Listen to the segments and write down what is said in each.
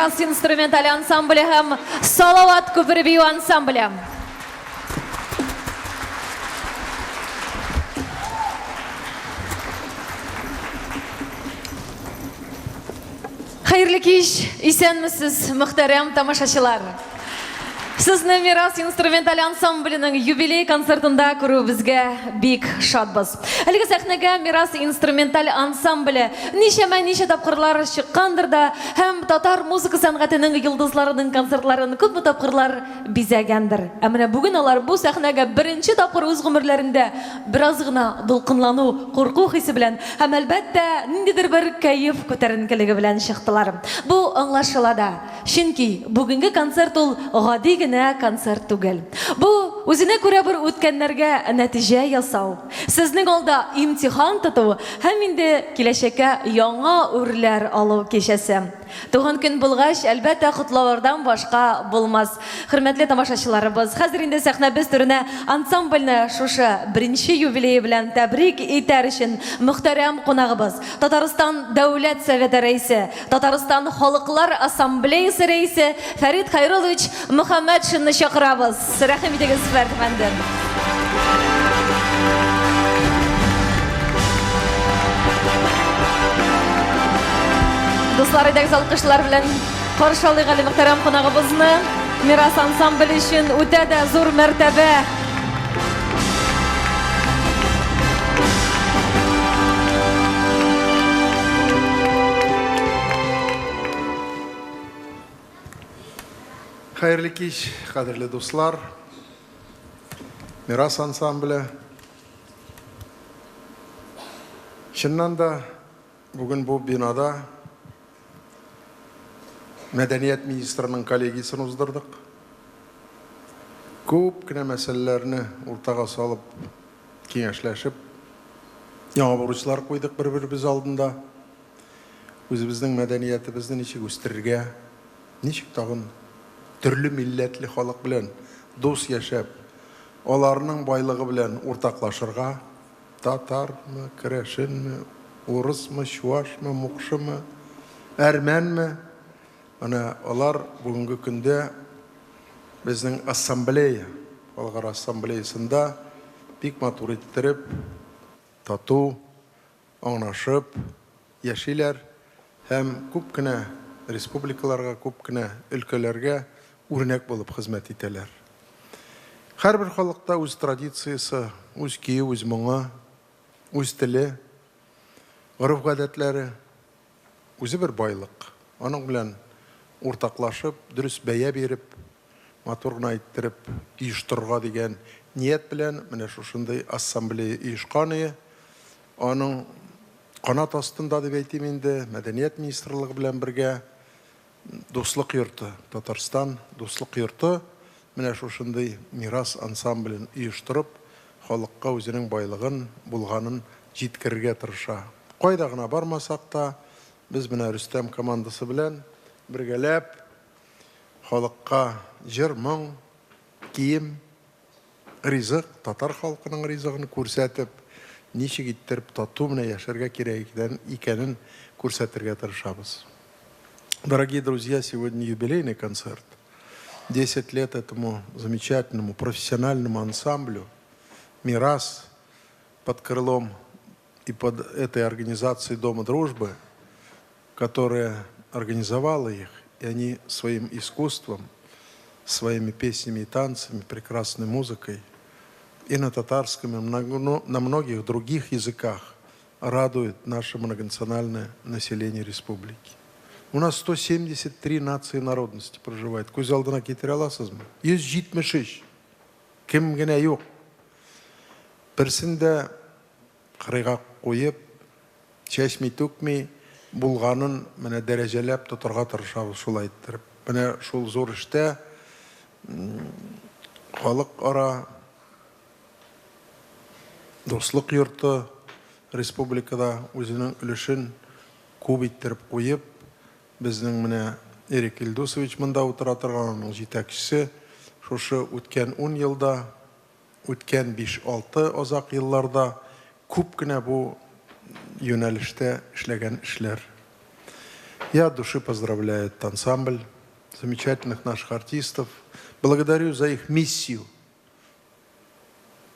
Мирас инструменталь ансамбле һәм Салават күпере бию ансамбле. Хәерле кич, исәнмесез, мөхтәрәм тамашачылар. Сезне Мирас инструменталь ансамбленең юбилей концертында күрүебезгә бик шатбыз. Әлеге сәхнәгә Мирас инструменталь ансамбле ничәмә-ничә тапкырлар чыккандыр да һәм татар музыка сәнгатенең йолдызларының концертларын күпме тапкырлар бизәгәндер. Ә менә бүген алар бу сәхнәгә беренче тапкыр үз гомерләрендә бераз гына дулкынлану, курку хисе белән һәм, әлбәттә, ниндидер бер кәеф күтәренкелеге белән чыктылар. Бу аңлашыла да, чөнки бүгенге концерт ул гади генә концерт түгел. Бу, үзенә күрә бер үткәннәргә нәтиҗә ясау, сезнең алда имтихан тоту һәм инде киләчәккә яңа үрләр алу кичәсе. Туган көн булгач, әлбәттә, котлаулардан башка булмас. Хөрмәтле тамашачыларыбыз, хәзер инде сәхнәбез түренә ансамбльне шушы беренче юбилее белән тәбрик итәр өчен мөхтәрәм кунагыбыз, Татарстан Дәүләт Советы Рәисе, Татарстан Халыклар Ассамблеясы Рәисе Фәрит Хәйруллович Мөхәммәтшинны чакырабыз. Рәхим итегез, Фәрит әфәнде. Дуслар, әйдәгез алкышлар белән каршы алыйк әле мөхтәрәм кунагыбызны. Мирас ансамбле өчен үтә дә зур мәртәбә. Хәерле кич, кадерле дуслар. Мирас ансамбле. Чыннан да, бүген бу бинада мәдәният министрының коллегиясен уздырдык. Күп кенә мәсьәләләрне уртага салып, киңәшләшеп, яңа бурычлар куйдык бер-беребез алдында. Үзебезнең мәдәниятебезне ничек үстерергә, ничек тагын төрле милләтле халык белән дус яшәп, аларның байлыгы белән уртаклашырга, татармы, керәшенме, урысмы, чуашмы, мукшымы, әрмәнме, менә алар бүгенге көндә безнең ассамблея, Халыкара ассамблеясында бик матур иттереп, тату, аңлашып яшиләр һәм күп кенә республикаларга, күп кенә өлкәләргә үрнәк булып хезмәт итәләр. Һәрбер халыкта үз традициясе, үз көе, үз моңы, үз теле, гореф-гадәтләре, үзе бер байлык. Аның белән уртаклашып, дөрес бәя биреп, матур гына иттереп оештырырга дигән ният белән менә шушындый ассамблея оешкан. Аның канат астында дип әйтим инде, Мәдәният министрлыгы белән бергә Дуслык йорты, Татарстан Дуслык йорты менә шушындый Мирас ансамблен оештырып, халыкка үзенең байлыгын, булганын җиткерергә тырыша. Кайда гына бармасак та, без менә Рөстәм командасы белән бергәләп халыкка җыр-моң, кием, ризык, татар халкының ризыгын күрсәтеп, ничек иттереп тату менә яшәргә кирәк икәнен күрсәтергә тырышабыз. Дорогие друзья, сегодня юбилейный концерт. 10 лет этому замечательному профессиональному ансамблю «Мирас» под крылом и под этой организацией Дома дружбы, которая организовала их, и они своим искусством, своими песнями и танцами, прекрасной музыкой и на татарском, и на многих других языках радуют наше многонациональное население республики. У нас 173 нации и народности проживает. Күз алдына китерә аласызмы? 173. Кем генә юк. Берсен дә кырыйга куеп, чәчми-түкми, булганын менә дәрәҗәләп тотарга тырышабыз шулай иттереп. Менә шул зур эштә халыкара дуслык йорты республикада үзенең өлешен күп иттереп куеп, безнең менә Эрик Илдусович монда утыра торган, аның җитәкчесе, шушы үткән 10 елда, үткән 5-6 озак елларда күп кенә бу юнәлештә эшләгән эшләр. Я от души поздравляю этот ансамбль, замечательных наших артистов. Благодарю за их миссию,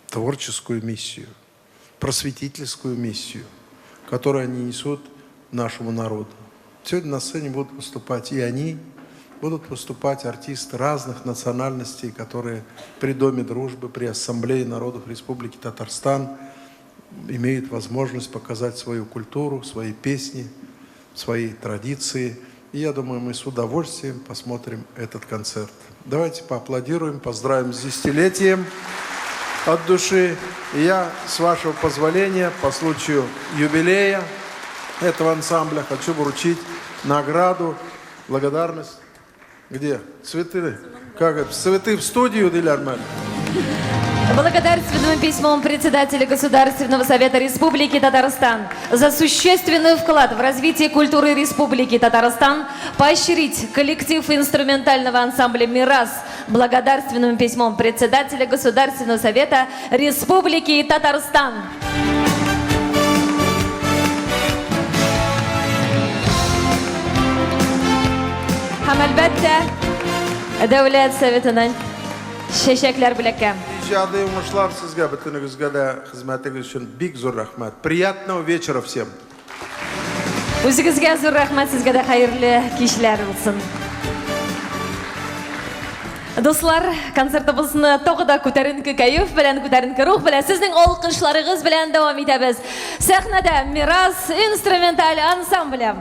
творческую миссию, просветительскую миссию, которую они несут нашему народу. Сегодня на сцене будут выступать и они, будут выступать артисты разных национальностей, которые при Доме дружбы, при Ассамблее народов Республики Татарстан имеют возможность показать свою культуру, свои песни, свои традиции. И я думаю, мы с удовольствием посмотрим этот концерт. Давайте поаплодируем, поздравим с десятилетием от души. И я, с вашего позволения, по случаю юбилея этого ансамбля хочу вручить награду, благодарность. Где? Цветы? Как это? Цветы в студию, диләрме? Благодарственным письмом председателя Государственного совета Республики Татарстан за существенный вклад в развитие культуры Республики Татарстан поощрить коллектив инструментального ансамбля «Мирас» благодарственным письмом председателя Государственного совета Республики Татарстан. Һәм әлбәттә, Дәүләт Советының чәчәкләр бүләккә. Иҗади уңышлар сезгә, бөтенегезгә дә хезмәтегез өчен бик зур рәхмәт. Приятного вечера всем! Үзегезгә зур рәхмәт, сезгә дә хәерле кичләр булсын. Дуслар, концертыбызны тагы да күтәренке кәеф белән, күтәренке рух белән, сезнең алкышларыгыз белән дәвам итәбез. Сәхнәдә Мирас инструменталь ансамбле.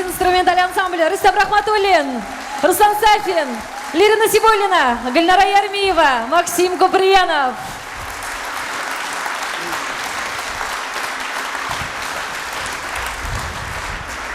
инструменталь ансамбле Рөстәм Рахматуллин, Руслан Сафин, Лира Насибуллина, Гөлнара Ярмиева, Максим Куприянов.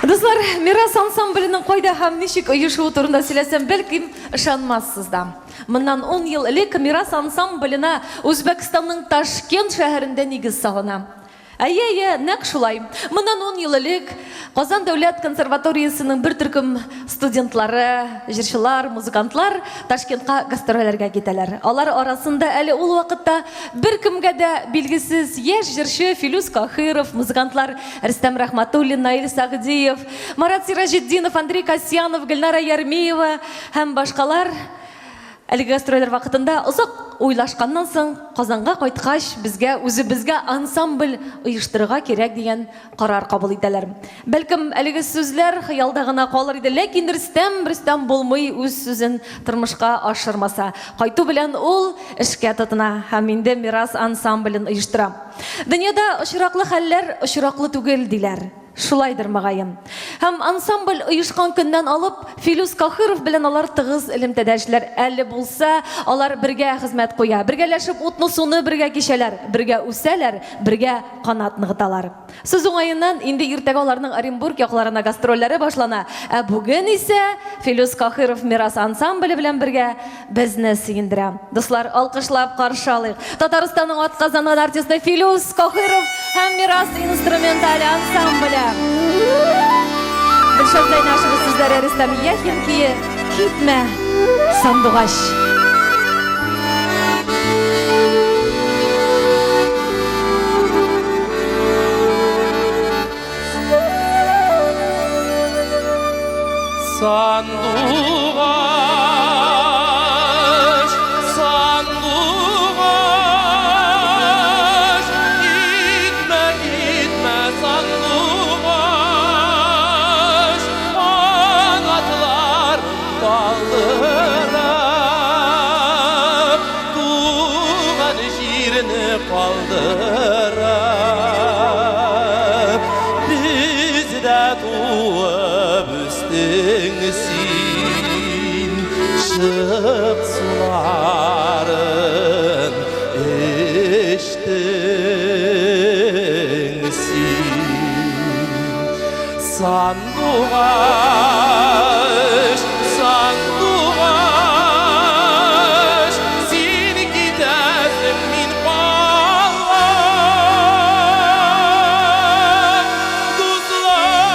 Дуслар, Мирас ансамбленең кайда һәм ничек оешуы турында сөйләсәм, бәлкем, ышанмассыз да. Моннан ун ел элек Мирас ансамбленә Үзбәкстанның Ташкент шәһәрендә нигез салына. Әйе, әйе, нәкъ шулай. Моннан ун ел элек Казан дәүләт консерваториясенең бер төркем студентлары, җырчылар, музыкантлар Ташкентка гастрольләргә китәләр. Алар арасында әле ул вакытта беркемгә дә билгесез яшь җырчы Филүс Каһиров, музыкантлар Рөстәм Рәхмәтуллин, Наил Сәгъдиев, Марат Сираҗетдинов, Андрей Касьянов, Гөлнара Ярмиева һәм башкалар Әлеге гастрольләр вакытында озак уйлашканнан соң, Казанга кайткач, безгә үзебезгә ансамбль оештырырга кирәк дигән карар кабул итәләр. Бәлкем, әлеге сүзләр хыялда гына калыр иде, ләкин Рөстәм Рөстәм булмый үз сүзен тормышка ашырмаса. Кайту белән ул эшкә тотына һәм инде Мирас ансамблен оештыра. Дөньяда очраклы хәлләр очраклы түгел, диләр. Шулайдыр, мөгаен. Һәм ансамбль оешкан көннән алып, Филүс Каһиров белән алар тыгыз элемтәдә эшләр. Әле булса, алар бергә хезмәт куя. Бергәләшеп утны-суны бергә кичәләр, бергә үсәләр, бергә канат ныгыталар. Сүз уңаеннан, инде иртәгә аларның Оренбург якларына гастрольләре башлана. Ә бүген исә Филүс Каһиров Мирас ансамбле белән бергә безне сөендерә. Дуслар, алкышлап каршы алыйк. Татарстанның атказанган артисты Филүс Каһиров һәм Мирас инструменталь ансамбле. Гөлшат Зәйнашева сүзләре Рөстәм Яхин көе Китмә, сандугач. Сандугач, сандугач, китмә, китмә, сандугач, канатларың талдырып, туган җирне калдырып, бездә туып үстең син, чык суларын эчтең син. Сандугач, сандугач, син китәсең, мин калам. Дусларыма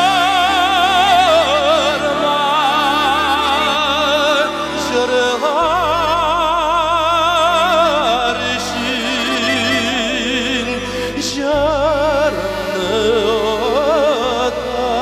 җырлар өчен җырымны отып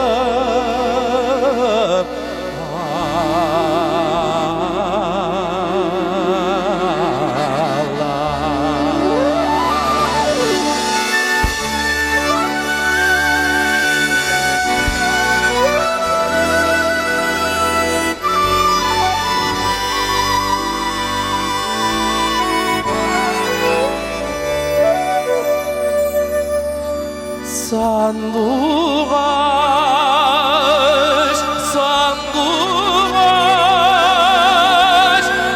Сандугач, сандугач,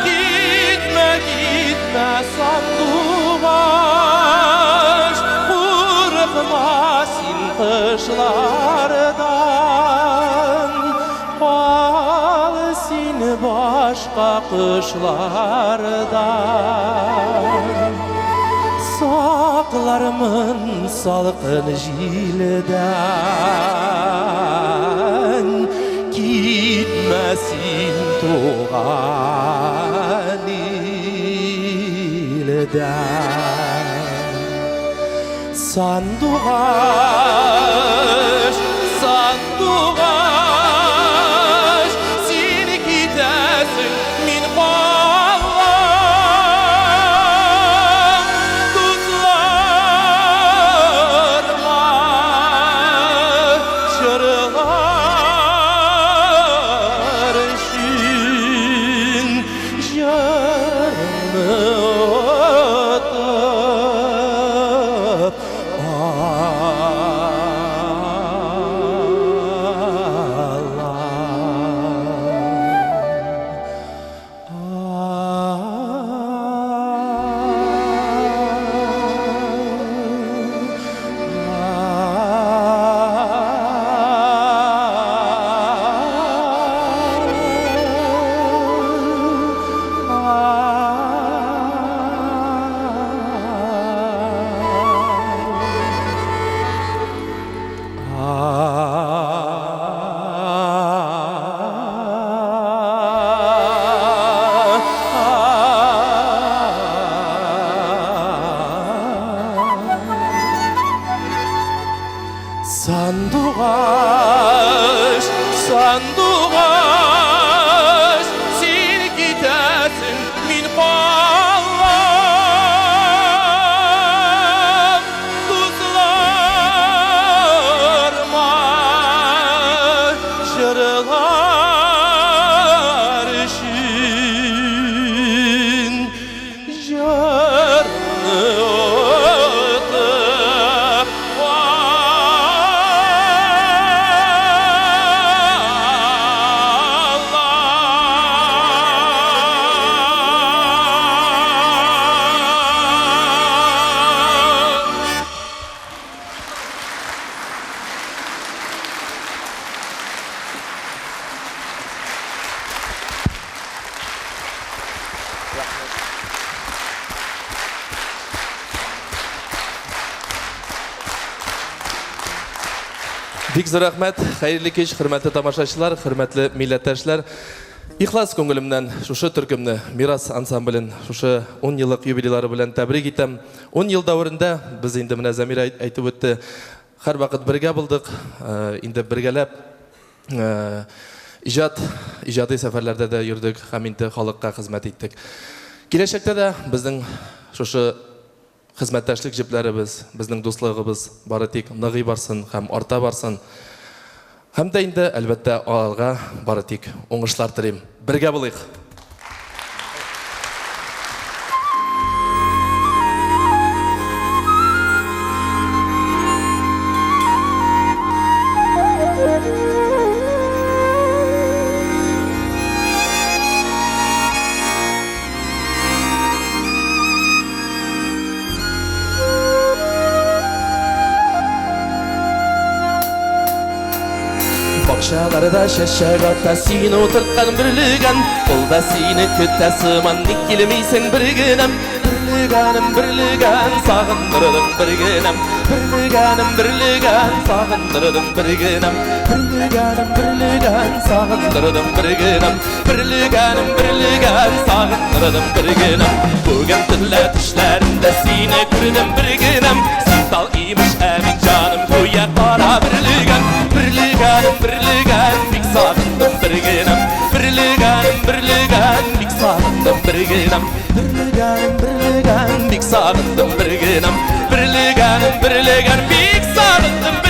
китмә, китмә, сандугач, курыкма син кышлардан, кал син башка кышлардан. Саклармын салкын җилдән, китмә син туган илдән. Сандугач, сандугач, син китәсең, мин калам. Дусларыма җырлар өчен җырымны отып алам. Сандугач, сандугач, син китәсең, мин калам. Дусларыма җырлар өчен җырны отып алам. Бик зур рәхмәт. Хәерле кич, хөрмәтле тамашачылар, хөрмәтле милләттәшләр. Ихлас күңелемнән шушы төркемне, Мирас ансамблен шушы 10 еллык юбилейлары белән тәбрик итәм. 10 ел дәверендә без инде менә Замира әйтеп үтте, һәрвакыт бергә булдык, инде бергәләп иҗат, иҗади сәфәрләрдә дә йөрдек һәм инде халыкка хезмәт иттек. Киләчәктә дә безнең шушы хезмәттәшлек җепләребез, безнең дуслыгыбыз бары тик ныгый барсын һәм арта барсын. Һәм дә инде, әлбәттә, аларга бары тик уңышлар телим. Бергә булыйк! Бакчаларда чәчәк ата син утырткан бөрлегән, Ул да сине көтә сыман, ник килмисең бер генәм? Бөрлегәнем, бөрлегән, сагындырдың бер генәм. Бөрлегәнем, бөрлегән, сагындырдың бер генәм. Бөрлегәнем, бөрлегән, сагындырдың бер генәм. Бөрлегәнем, бөрлегән, сагындырдың бер генәм. Бүген төнлә төшләремдә сине күрдем бер генәм. Син тал имеш, ә мин җаным гүя кара бөрлегән. Бөрлегәнем, бөрлегән, бик сагындым бер генәм. Бөрлегәнем, бөрлегән, бик сагындым бер генәм. Бөрлегәнем, бөрлегән, бик сагындым бер генәм. Бөрлегәнем, бөрлегән, бик сагындым бер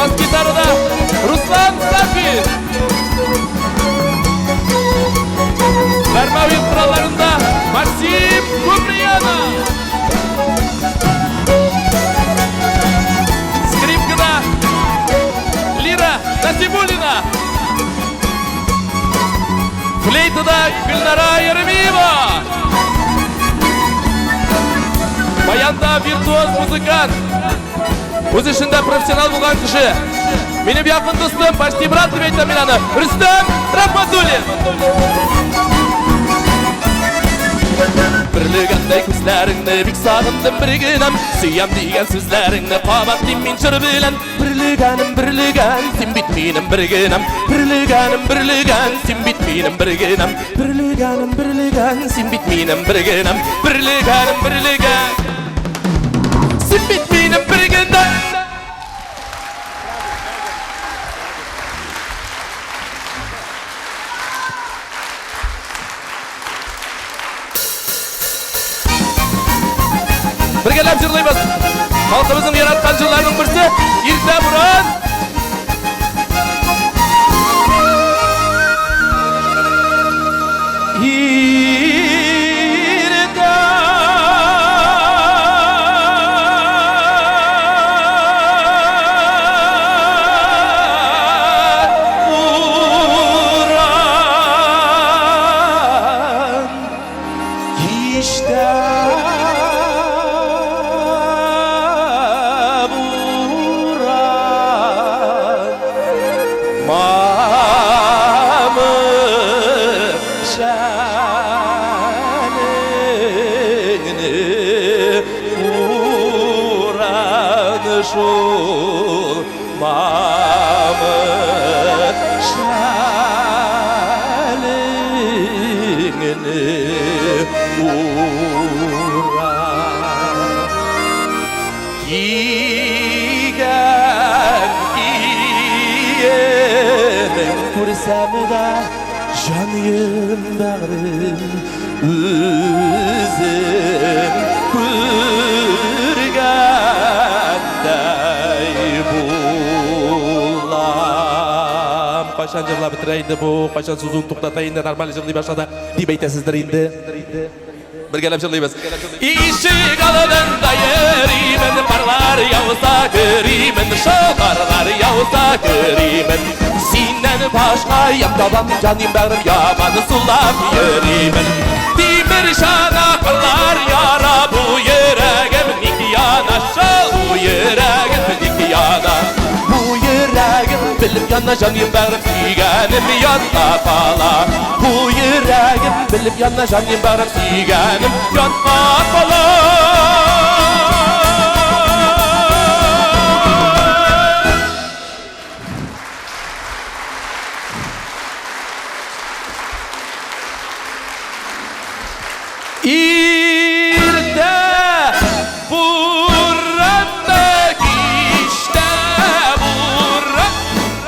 Бас-гитарада Руслан Сафин. Бәрмәви коралларында Максим Куприяна. Скрипкада Лира Насибуллина. Флейтада Гөлнара Еремеева. Баянда виртуоз музыкант. Үз эшендә профессионал булган кеше. Минем якын дустым, почти брат дип әйтәм мин аны. Рөстәм Рахматуллин. Берлегәндәй күзләреңне бик сагындым бер генәм. Сөям дигән сүзләреңне кабатлыйм мин җыр белән. Берлегәнем, берлегән, син бит минем бер генәм. Берлегәнем, берлегән, син бит минем бер генәм. Берлегәнем, берлегән, син бит минем бер генәм. Берлегәнем, берлегән. Син бит минем бер генәм. Бергәләп җырлыйбыз. Халкыбызның яраткан җырларының берсе Иртә буран. Иртә буран кичтә урам. Кигән киемең күрсәм дә, җаныем бәгърем, үзем күргәндәй булам. Кайчан җырлап бетерә инде бу, кайчан сузуын туктата инде, нормаль җырлый башлады, дип әйтәсездер инде. Бергәләп җырлыйбыз. Ишек алдында йөримен, карлар яуса керимен, шул карлар яуса керимен. Синнән башка ям табам, җаным бәгърем яман сулап йөримен. Тимер чана карлар яра, бу йөрәгем ник яна, шул бу йөрәгем ник яна. Бу йөрәгем белеп яна, җаным бәгърем сөйгәнем янда кала. Бу йөрәгем белеп яна, җаным бәгърем сөйгәнем янда кала. Иртә буранны, кичтә буран,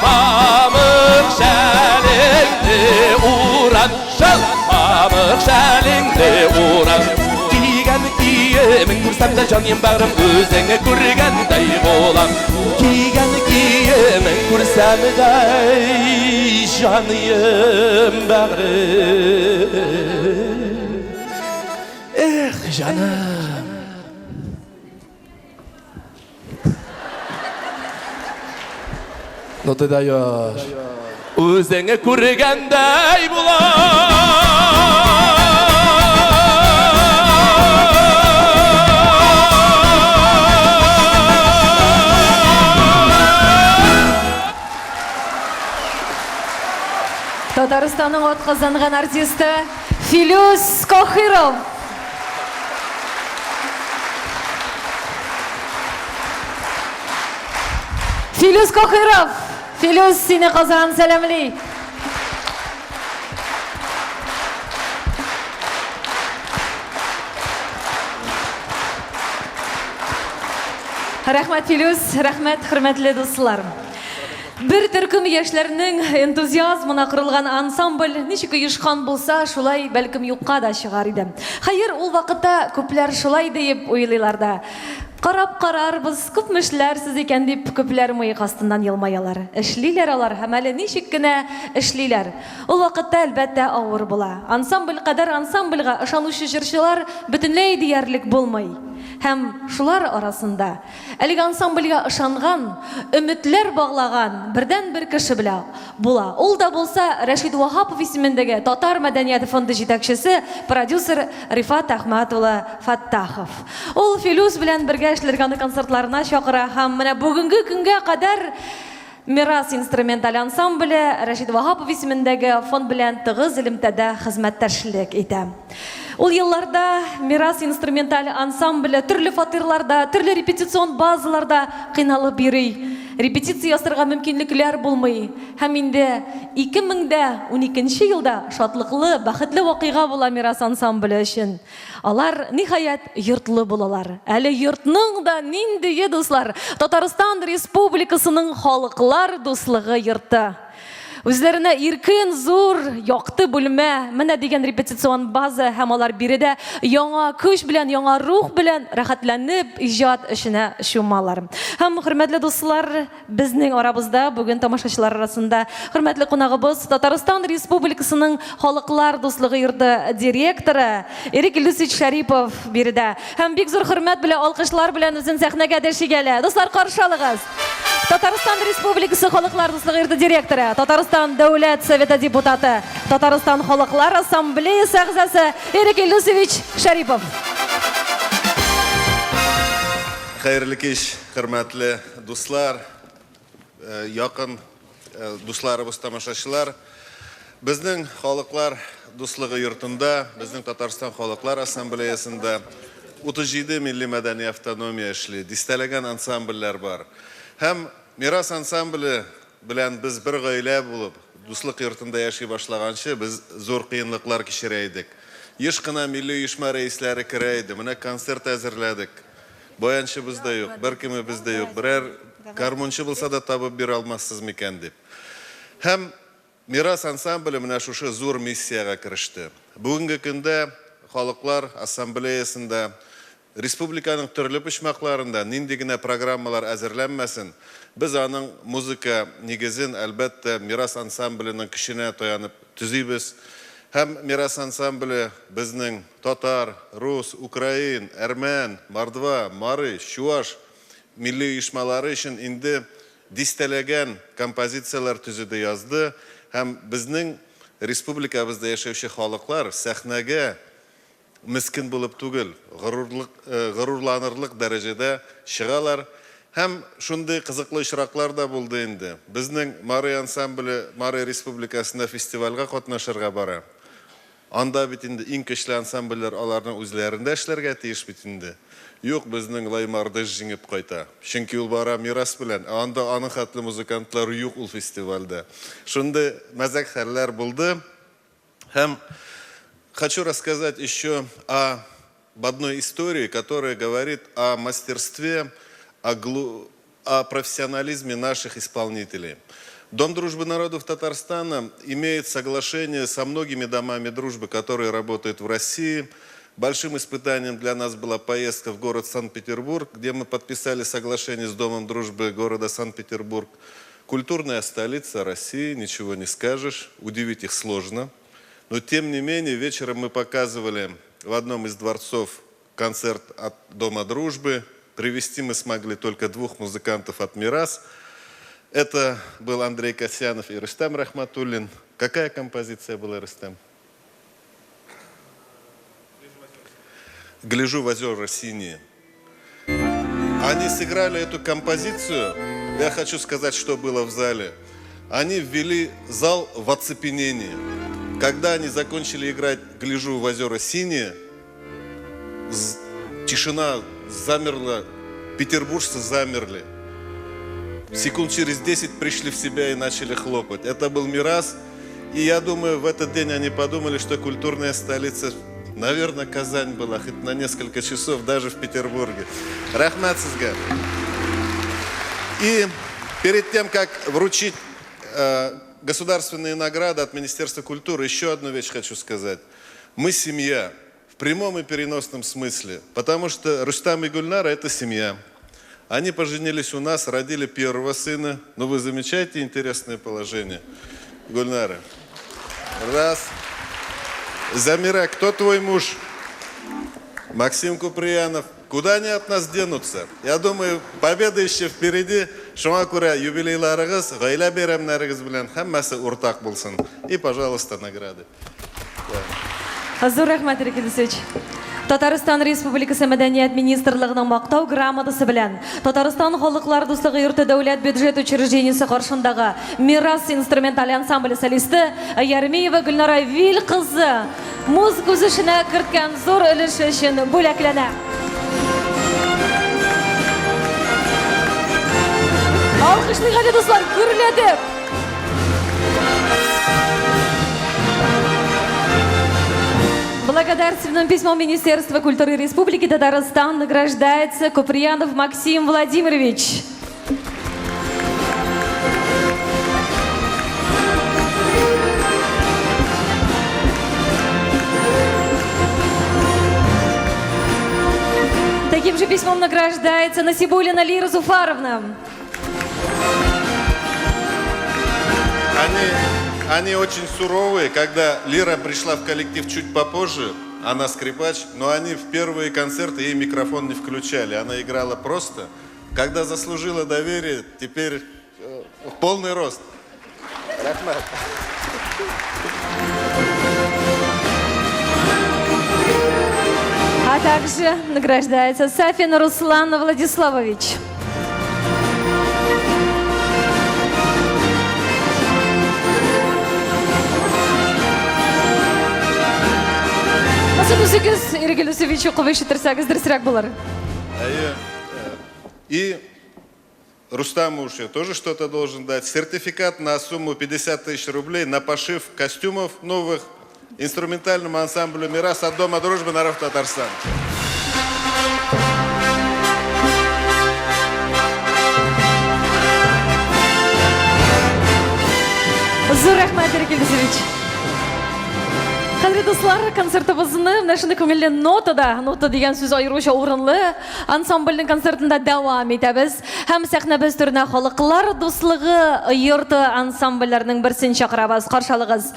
мамык шәлеңне уран, шал мамык шәлеңне уран. Кигән киемең күрсәм дә, җаным бәгърем, үзеңне күргәндәй булам. Кигән киемең күрсәм дә, җаным бәгърем. Эх, җаным. Ну ты даешь. Үзеңне күргәндәй булам. Татарстанның атказанган артисты Филүс Каһиров. Филүс Каһиров! Филүс, сине Казан сәламли. Рәхмәт, Филүс, рәхмәт, хөрмәтле дуслар. Бер төркем яшьләрнең энтузиазмына корылган ансамбль ничек оешкан булса, шулай бәлкем юкка да чыгар иде. Хәер, ул вакытта күпләр шулай диеп уйлыйлар да. Карап карарбыз, күпме эшләрсез икән дип күпләр мыек астыннан елмаялар. Эшлиләр алар һәм әле ничек кенә эшлиләр. Ул вакытта, әлбәттә, авыр була. Ансамбль кадәр ансамбльгә ышанучы җырчылар бөтенләй диярлек булмый. Һәм шулар арасында Әлеге ансамбльгә ышанган, өметләр баглаган бердәнбер кеше белә була. Ул да булса Рәшит Ваһапов исемендәге Татар мәдәнияте фонды җитәкчесе, продюсер Рифат Әхмәт улы Фәттахов. Ул Филүс белән бергә эшләргә аны концертларына чакыра һәм менә бүгенге көнгә кадәр Мирас инструменталь ансамбле Рәшит Ваһапов исемендәге фонд белән тыгыз элемтәдә хезмәттәшлек итә. Ул елларда Мирас инструменталь ансамбле төрле фатирларда, төрле репетицион базаларда кыйналып йөри. Репетиция ясарга мөмкинлекләр булмый. Һәм инде 2012 нче елда шатлыклы, бәхетле вакыйга була Мирас ансамбле өчен. Алар, ниһаять, йортлы булалар. Әле йортның да ниндие, дуслар! Татарстан Республикасының Халыклар дуслыгы йорты. Үзләренә иркен, зур, якты бүлмә, менә дигән репетицион база һәм алар биредә яңа көч белән, яңа рух белән рәхәтләнеп иҗат эшенә чумалар. Һәм, хөрмәтле дуслар, Безнең арабызда бүген тамашачылар арасында хөрмәтле кунагыбыз Татарстан Республикасының Халыклар дуслыгы йорты директоры Ирек Илдусович Шәрипов биредә. Һәм бик зур хөрмәт белән, алкышлар белән үзен сәхнәгә дәшик әле. Дуслар, каршы алыгыз! Татарстан Республикасы Халыклар дуслыгы йорты директоры, Татарстан Дәүләт Советы депутаты, Татарстан Халыклар Ассамблеясы әгъзасы Ирек Илдусович Шәрипов. Хәерле кич, хөрмәтле Дуслар, якын дусларыбыз, тамашачылар, безнең Халыклар дуслыгы йортында, безнең Татарстан Халыклар Ассамблеясында 37 милли мәдәни автономия эшли, дистәләгән ансамбльләр бар. Һәм Мирас ансамбле белән без бер гаилә булып, Дуслык йортында яши башлаганчы, без зур кыенлыклар кичерә идек. Еш кына милли оешма рәисләре керә иде. Менә концерт әзерләдек. Баянчыбыз да юк, беркемебез дә юк. Берәр гармунчы булса да табып бирә алмассыз микән дип. Һәм Мирас ансамбле менә шушы зур миссиягә кереште. Бүгенге көндә Халыклар ассамблеясында, республиканың төрле почмакларында нинди генә программалар әзерләнмәсен, без аның музыка нигезен, әлбәттә, Мирас ансамбленең көченә таянып төзибез. Һәм Мирас ансамбле безнең татар, рус, украин, әрмән, мордва, мари, чуаш милли оешмалары өчен инде дистәләгән композицияләр төзеде, язды һәм безнең республикабызда яшәүче халыклар сәхнәгә мескен булып түгел, горурлык, горурланырлык дәрәҗәдә чыгалар. Һәм шундый кызыклы очраклар да булды инде. Безнең Мари ансамбле Мари Республикасында фестивальгә катнашырга бара. Анда бит инде иң көчле ансамбльләр аларның үзләрендә эшләргә тиеш бит инде. Юк, безнең Лаймардыш җиңеп кайта. Чөнки ул бара Мирас белән, ә анда аның хәтле музыкантлар юк ул фестивальдә. Шундый мәзәк хәлләр булды. Һәм хочу рассказать еще о об одной истории, которая говорит о мастерстве, о, глу... о профессионализме наших исполнителей. Дом дружбы народов Татарстана имеет соглашение со многими домами дружбы, которые работают в России. Большим испытанием для нас была поездка в город Санкт-Петербург, где мы подписали соглашение с Домом дружбы города Санкт-Петербург. Культурная столица России, ничего не скажешь, удивить их сложно. Но тем не менее, вечером мы показывали в одном из дворцов концерт от Дома дружбы. Привести мы смогли только двух музыкантов от «Мирас». Это был Андрей Касьянов и Рустам Рахматуллин. Какая композиция была, Рустам? «Гляжу в озера синие». Они сыграли эту композицию. Я хочу сказать, что было в зале. Они ввели зал в оцепенение. Когда они закончили играть «Гляжу в озера синие», тишина замерла, петербуржцы замерли. Секунд через 10 пришли в себя и начали хлопать. Это был Мирас. И я думаю, в этот день они подумали, что культурная столица, наверное, Казань была, хоть на несколько часов, даже в Петербурге. Рәхмәт сезгә. И перед тем, как вручить государственные награды от Министерства культуры, еще одну вещь хочу сказать. Мы семья в прямом и переносном смысле, потому что Рустам и Гульнара – это семья. Они поженились у нас, родили первого сына. Но вы замечаете интересное положение? Гульнара. Раз. Замира, кто твой муж? Максим Куприянов. Куда они от нас денутся? Я думаю, победа еще впереди. Шуңа күрә юбилейларыгыз, гаилә бәйрәмнәрегез белән һәммәсе уртак булсын. И, пожалуйста, награды. Зур рәхмәт, Ирек Илдусович. Татарстан Республикасы Мәдәният министрлыгының Мактау грамотасы белән Татарстан Халыклар дуслыгы йорты дәүләт бюджет учреждениесе каршындагы Мирас инструменталь ансамбле солисты Ярмиева Гөлнара Вил кызы музыка үсешенә керткән зур өлеше өчен бүләкләнә. Алкышлыйк әле, дуслар, гөрләтеп! Благодарственным письмом Министерства культуры Республики Татарстан награждается Куприянов Максим Владимирович. Таким же письмом награждается Насибулина Лира Зуфаровна. Они очень суровые. Когда Лира пришла в коллектив чуть попозже, она скрипач, но они в первые концерты ей микрофон не включали. Она играла просто. Когда заслужила доверие, теперь в полный рост. Рәхмәт. А также награждается Сафин Руслан Владиславович. Монысын үзегез, Ирек Илдусович, укып ишеттерсәгез, дөресрәк булыр. Әйе. И Рустаму уж я тоже что-то должен дать. Сертификат на сумму 50 тысяч рублей на пошив костюмов новых. Инструментальному ансамблю «Мирас» от Дома дружбы народов Татарстана. Зур рәхмәт, Ирек Илгизович. Кадерле дуслар, концертыбызны менә шундый күңелле нотада, нота дигән сүз аеруча урынлы, ансамбльнең концертында дәвам итәбез. Һәм сәхнәбез түренә халыклар дуслыгы йорты ансамбльләренең берсен чакырабыз. Каршы алыгыз.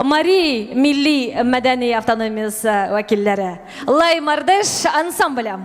Мари милли мәдәни автономиясе вәкилләре. Лай Мардеш ансамбле.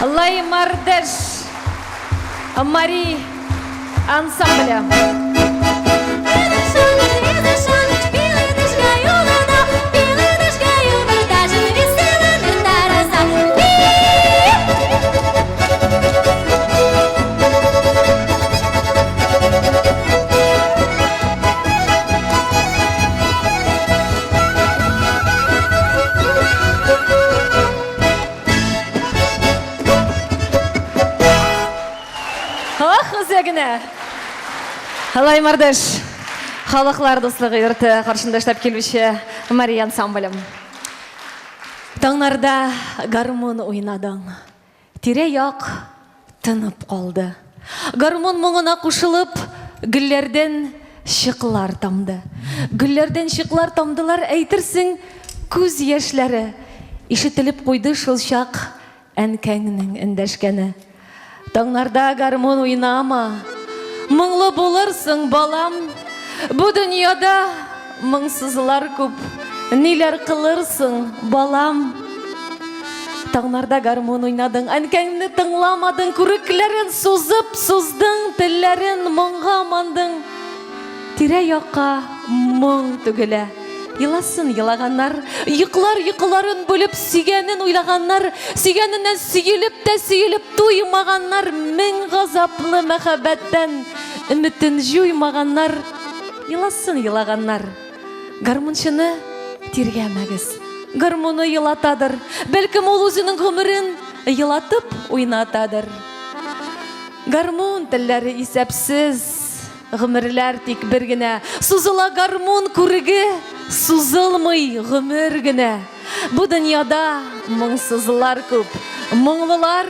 Лаймардеш Мари ансамбля. Ах, үзе генә! Алай Мардыш, халыклар дуслыгы йорты каршында эшләп килүче Мария ансамблем. Таңнарда гармун уйнадың. Тирә-як тынып калды. Гармун моңына кушылып, гөлләрдән чыклар тамды. Гөлләрдән чыклар тамдылар, әйтерсең, күз яшьләре. Ишетелеп куйды шул чак Әнкәңнең эндәшкәне. Таңнарда гармун уйнама, Моңлы булырсың, балам. Бу дөньяда моңсызлар күп, Ниләр кылырсың, балам? Таңнарда гармун уйнадың, әнкәңне тыңламадың, күрекләрен сузып суздың, телләрен моңга мандың. Тирә-якка моң түгелә. Еласын елаганнар, йоклар йокыларын бүлеп сөйгәнен уйлаганнар, сөйгәненнән сөелеп тә сөелеп туймаганнар, мең газаплы мәхәббәттән өметен җуймаганнар, еласын елаганнар. Гармунчыны тиргәмәгез. Гармуны елатадыр. Бәлкем ул үзенең гомерен елатып уйнатадыр. Гармун телләре исәпсез, гомерләр тик бер генә. Сузыла гармун күреге, сузылмый гомер генә. Бу дөньяда моңсызлар күп, моңлылар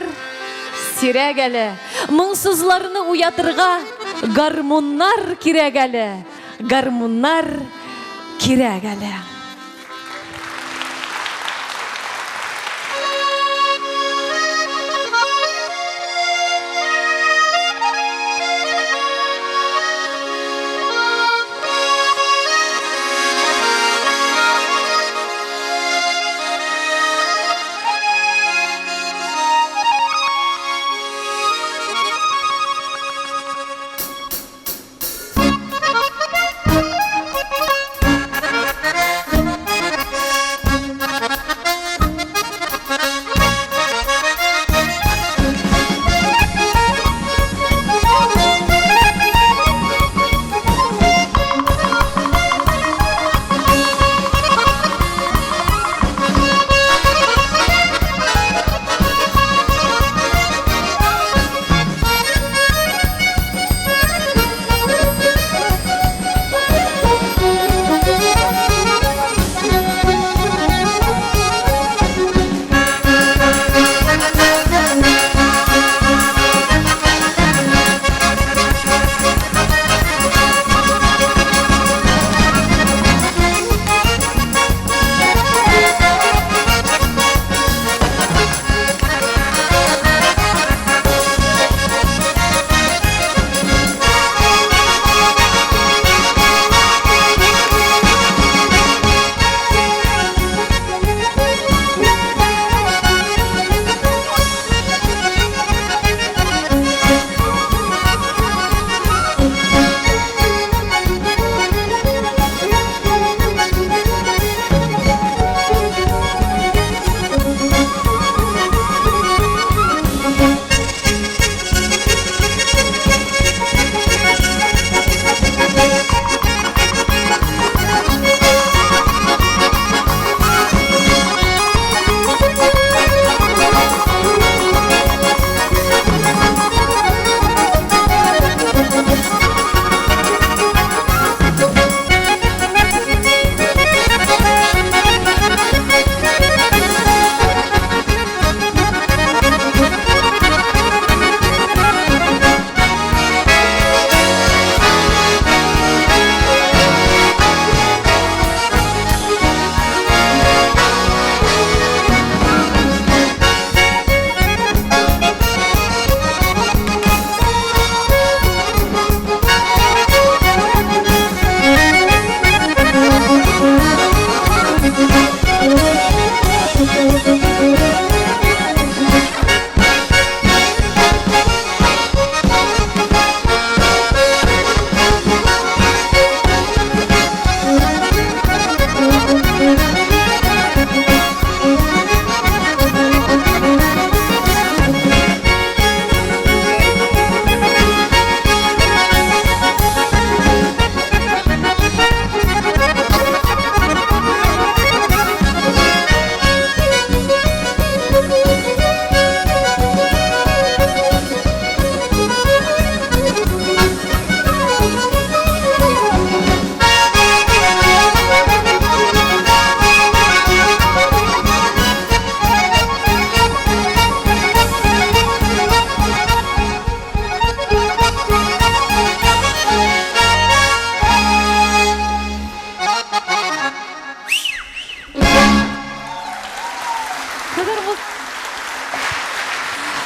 сирәк әле. Моңсызларны уятырга гармуннар кирәк әле. Гармуннар кирәк әле.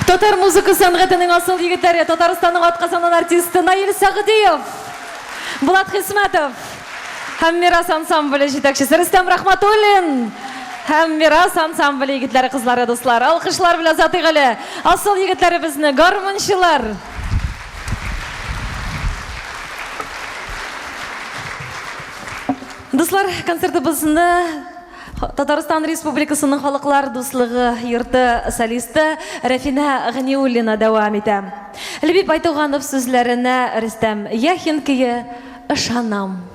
Татар музыка сәнгатенең асыл егетләре, Татарстанның атказанган артисты Наил Сәгъдиев, Булат Хисмәтов һәм Мирас ансамбле җитәкчесе Рөстәм Рахматуллин Һәм Мирас ансамбле егетләре, кызлары, дуслар. Алкышлар белән озатыйк әле асыл егетләребезне, гармунчылар. Дуслар, концертыбызны Татарстан Республикасының Халыклар дуслыгы йорты солисты Рәфинә Ганиуллина дәвам итә. Лебиб Айтуганов сүзләренә Рөстәм Яхин көе Ышанам.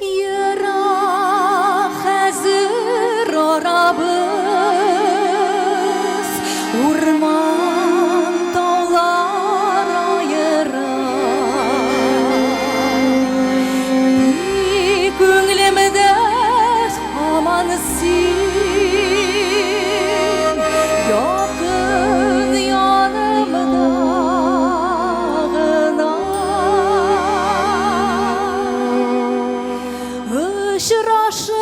Ерак хәзер арабыз, Урман, таулар аера. Тик күңлемдә һаман син, Якын янымда гына. Очрашырбыз,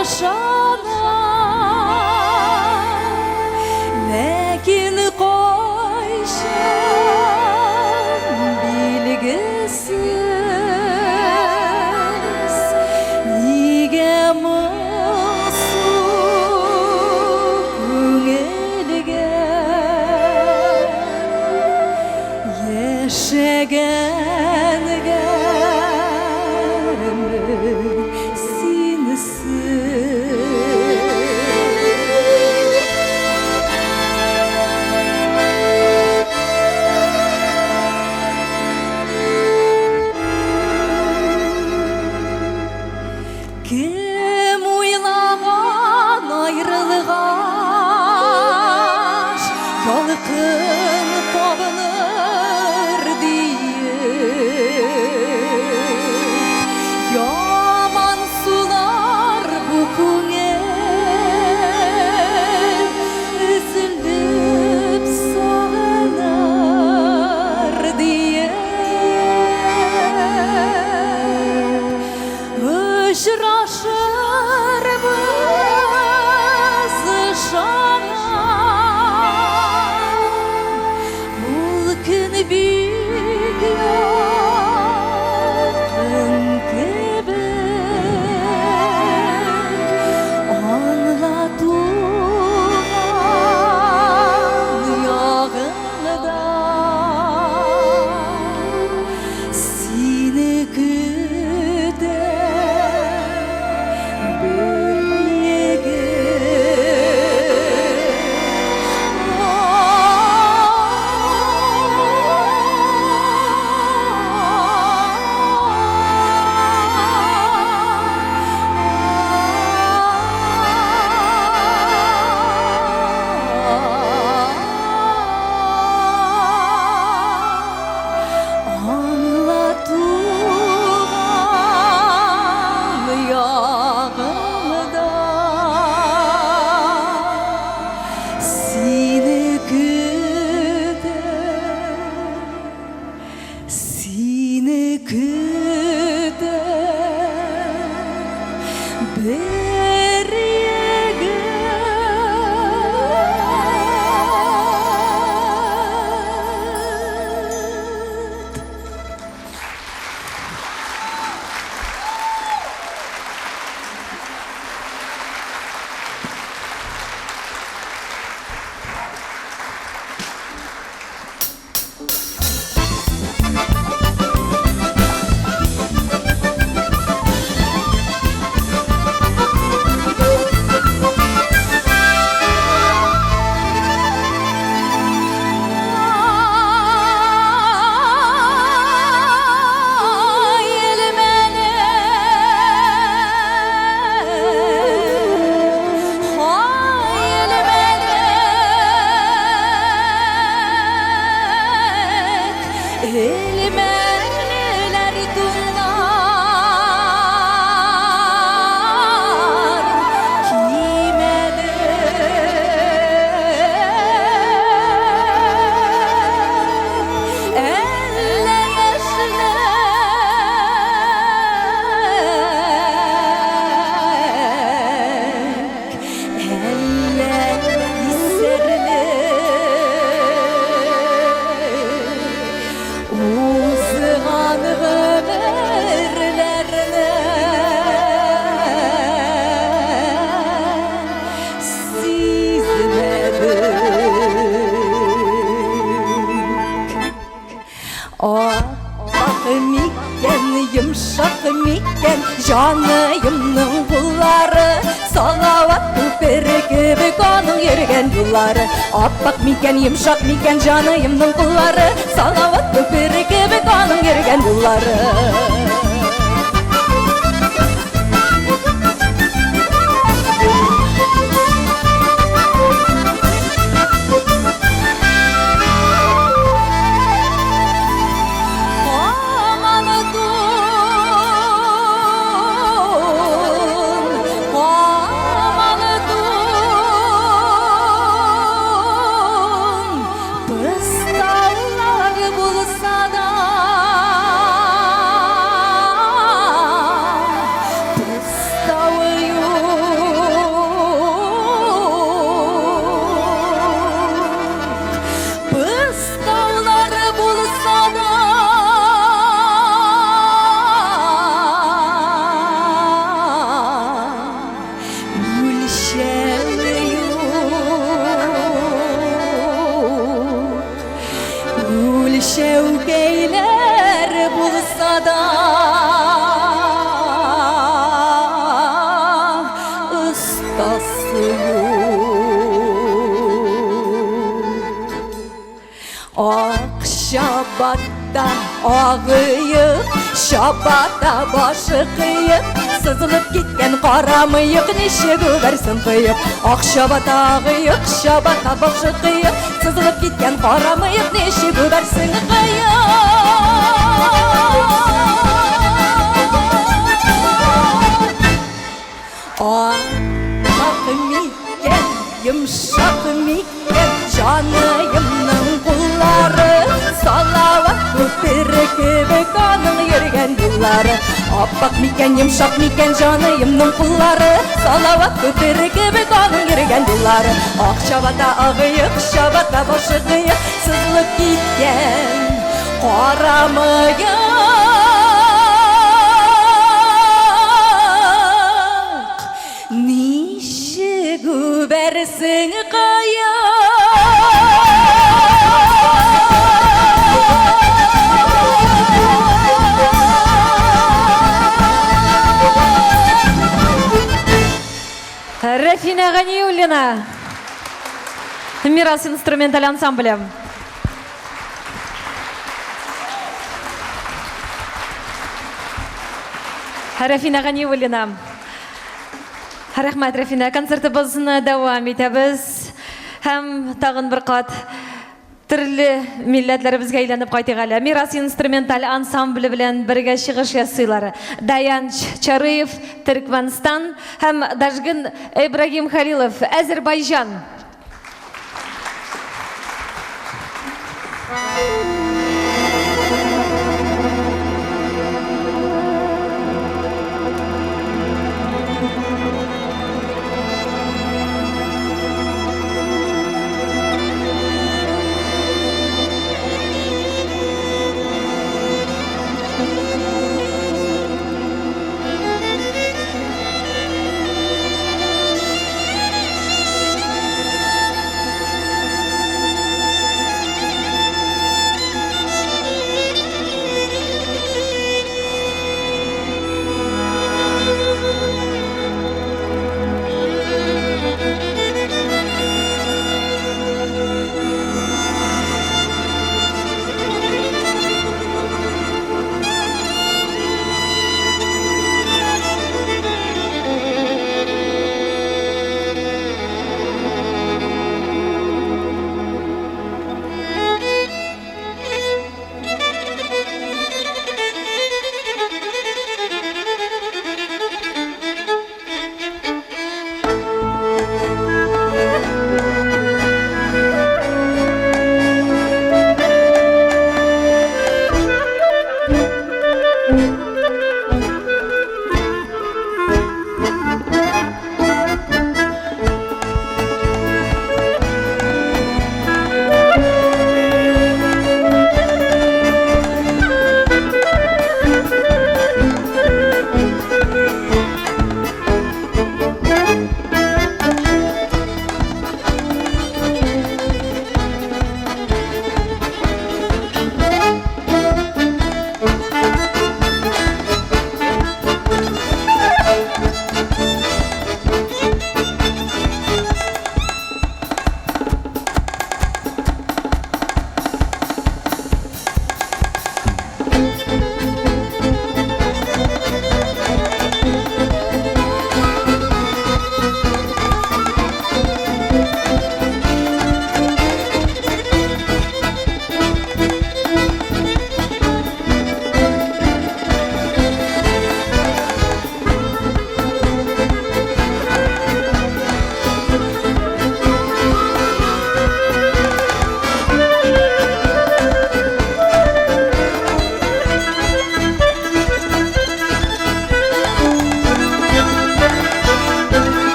ышанам, ләкин кайчан билгесез. Нигә моңсу күңелгә? Яшәгән гомер синсез. Кем уйлаган аерылгач, Ялкын кабыныр диеп. Яман сулар бу күңел, Өзелеп сагыныр диеп. Очрашырбыз, ышанам, Ул көн бик якын кебек. Аңла, туган ягыңда. Сине көтә бер егет. Аңла, туган ягыңда Сине көтә, сине көтә бер егет. җаныемның куллары, Салават күпере кебек аның йөргән юллары. Аппак микән, йомшак микән җаныемның куллары, Салават күпере кебек аның йөргән юллары. Кыстаулары булса да, үлчәве юк. Үлчәүкәйләр булса да, остасы юк. Ак чабата агыек, чабата башы кыек, сызылып киткән кара мыек ничек үбәрсен кыеп. Ак чабата агыек, чабата башы кыек, сызылып киткән кара мыек ничек үбәрсен кыеп. Ак микән, йомшак микән җаныемның куллары, Салават күпере кебек аның йөргән юллары. Аппак микән, йомшак микән җаныемның куллары, Салават күпере кебек аның йөргән юллары. Ак чабата агыек, чабата башы кыек, сызылып киткән кара мыек. Ничек үбәрсең кыек? Рәфинә Ганиуллина. Мирас инструменталь ансамбле. Рәфинә Ганиуллина. Рәхмәт, Рәфинә. Концертыбызны дәвам итәбез. Һәм тагын бер кат төрле милләтләребезгә әйләнеп кайтыйк әле. Мирас инструменталь ансамбле белән бергә чыгыш ясыйлар. Даянч Чарыев, Төркмәнстан һәм Дажгын Ибрагим Халилов, Әзербайҗан.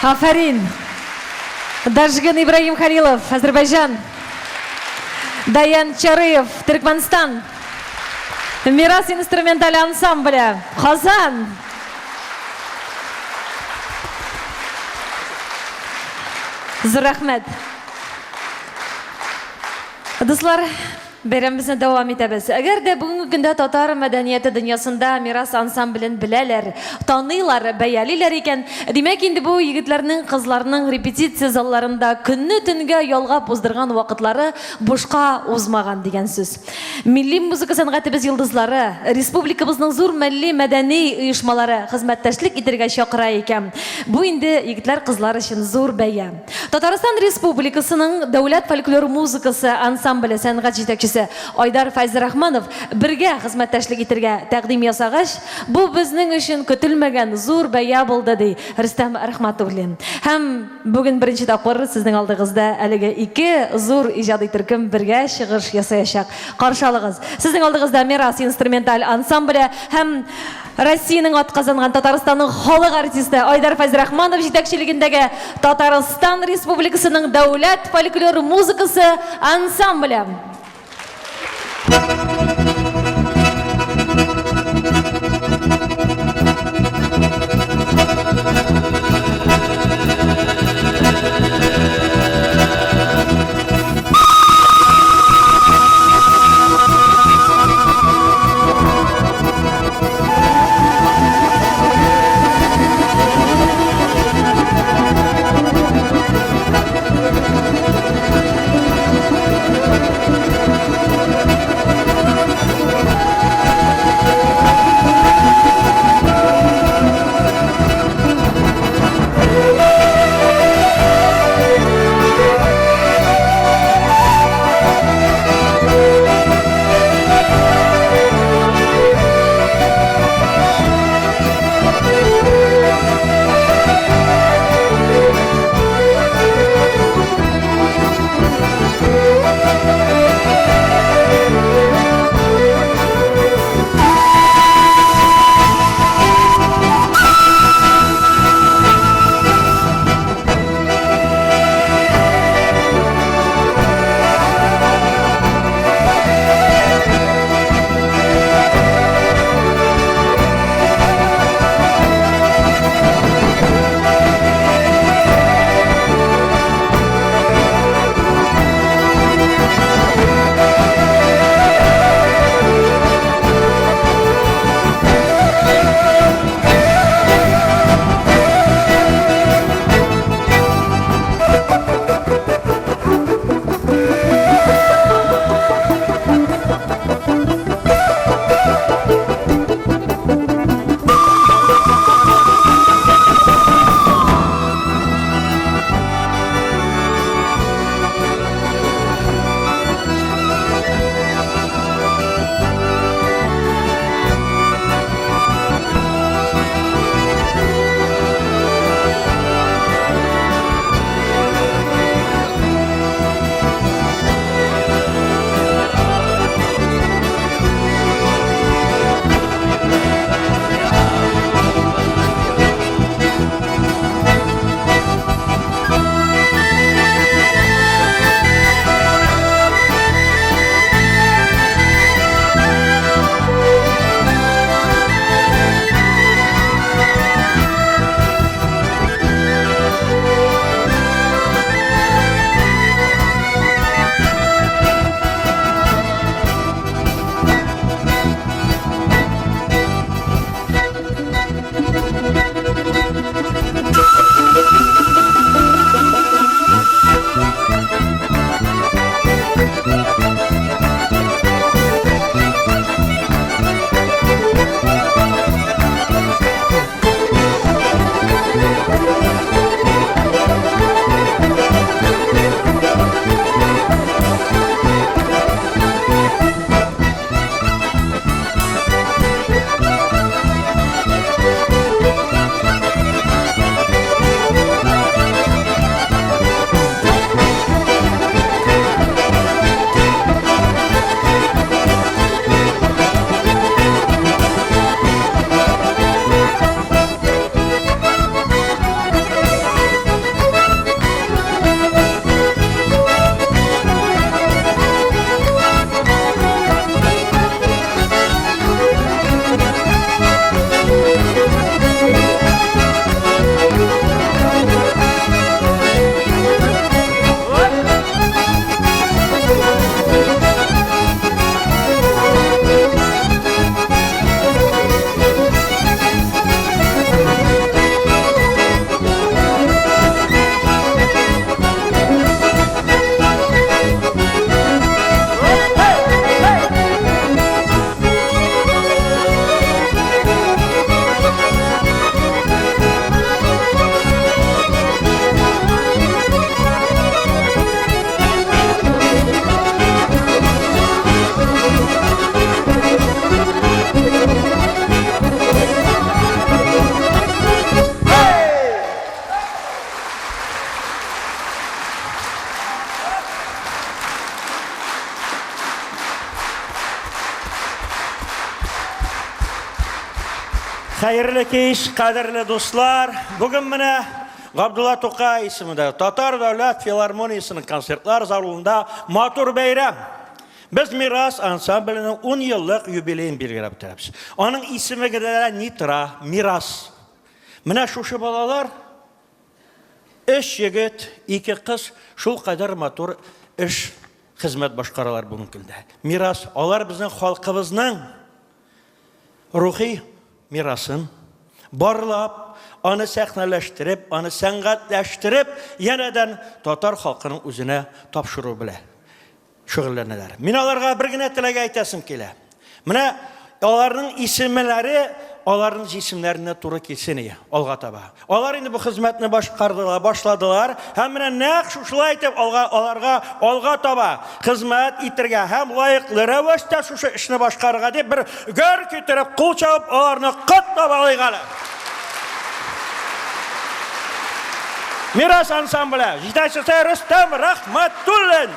Афәрин! Дажгын Ибраһим Халилов, Азербайҗан. Даян Чарыев, Төркмәнстан. Мирас инструменталь ансамбле, Казан. Зур рәхмәт. Дуслар, бәйрәмебезне дәвам итәбез. Әгәр дә бүгенге көндә татар мәдәнияте дөньясында Мирас ансамблен беләләр, таныйлар, бәялиләр икән, димәк инде бу егетләрнең, кызларның репетиция залларында көнне төнгә ялгап уздырган вакытлары бушка узмаган дигән сүз. Милли музыка сәнгатебез йолдызлары, республикабызның зур милли мәдәни оешмалары хезмәттәшлек итәргә чакыра икән, бу инде егетләр-кызлар өчен зур бәя. Татарстан Республикасының Дәүләт фольклор музыкасы ансамбле сәнгать җитәкчесе Айдар Фәйзрахманов бергә хезмәттәшлек итергә тәкъдим ясагач, бу безнең өчен көтелмәгән зур бәя булды, ди Рөстәм Рәхмәтуллин. Һәм бүген беренче тапкыр сезнең алдыгызда әлеге ике зур иҗади төркем бергә чыгыш ясаячак. Каршы алыгыз! Сезнең алдыгызда Мирас инструменталь ансамбле һәм Россиянең атказанган Татарстанның халык артисты Айдар Фәйзрахманов җитәкчелегендәге Татарстан Республикасының дәүләт фольклор музыкасы ансамбле. Хәерле кич, кадерле дуслар. Бүген менә Габдулла Тукай исемендә Татар дәүләт филармониясенең концертлар залында матур бәйрәм. Без Мирас ансамбленең 10 еллык юбилеен билгеләп үтәбез. Аның исеме генә дә ни тора? Мирас. Менә шушы балалар өч егет, ике кыз шул кадәр матур эш, хезмәт башкаралар бүгенге көндә. Мирас, алар безнең халкыбызның рухи мирасын барлап, аны сәхнәләштереп, аны сәнгатьләштереп, янәдән татар халкының үзенә тапшыру белә шөгыльләнәләр. Мин аларга бер генә теләк әйтәсем килә. Менә аларның исемеләре аларның җисемнәренә туры килсен ие, алга таба. Алар инде бу хезмәтне башкардылар, башладылар һәм менә нәкъ шушылай итеп алга, аларга алга таба хезмәт итергә һәм лаеклы рәвештә шушы эшне башкарырга дип бер гөр китереп кул чабып аларны котлап алыйк әле. Мирас ансамбле, җитәкчесе Рөстәм Рәхмәтуллин.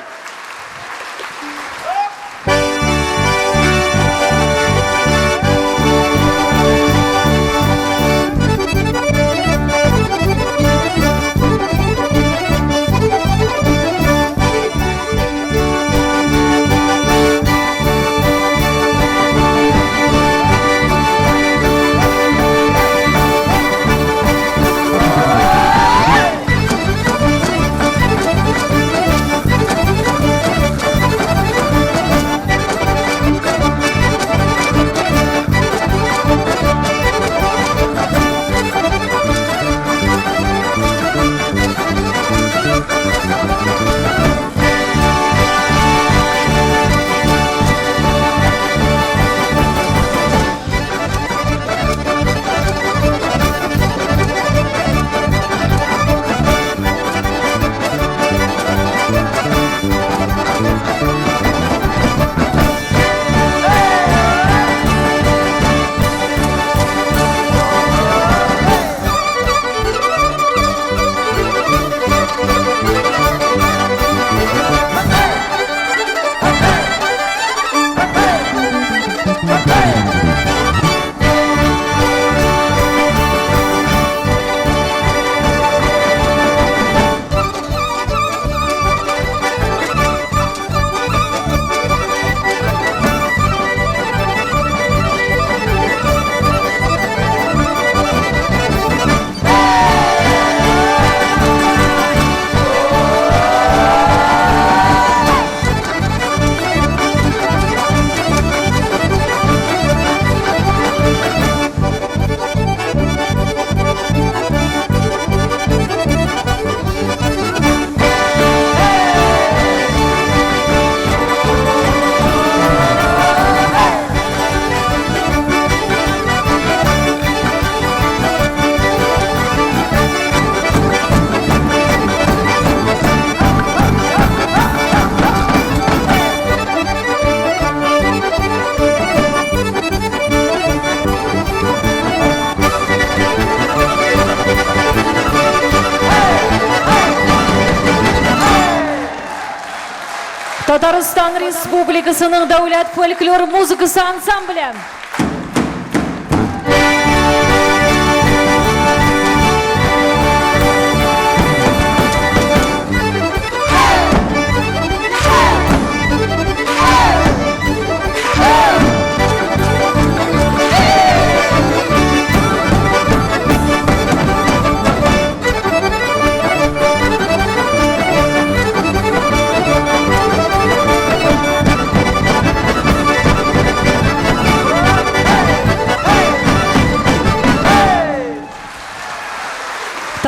Татарстан Республикасының дәүләт фольклор музыкасы ансамбле.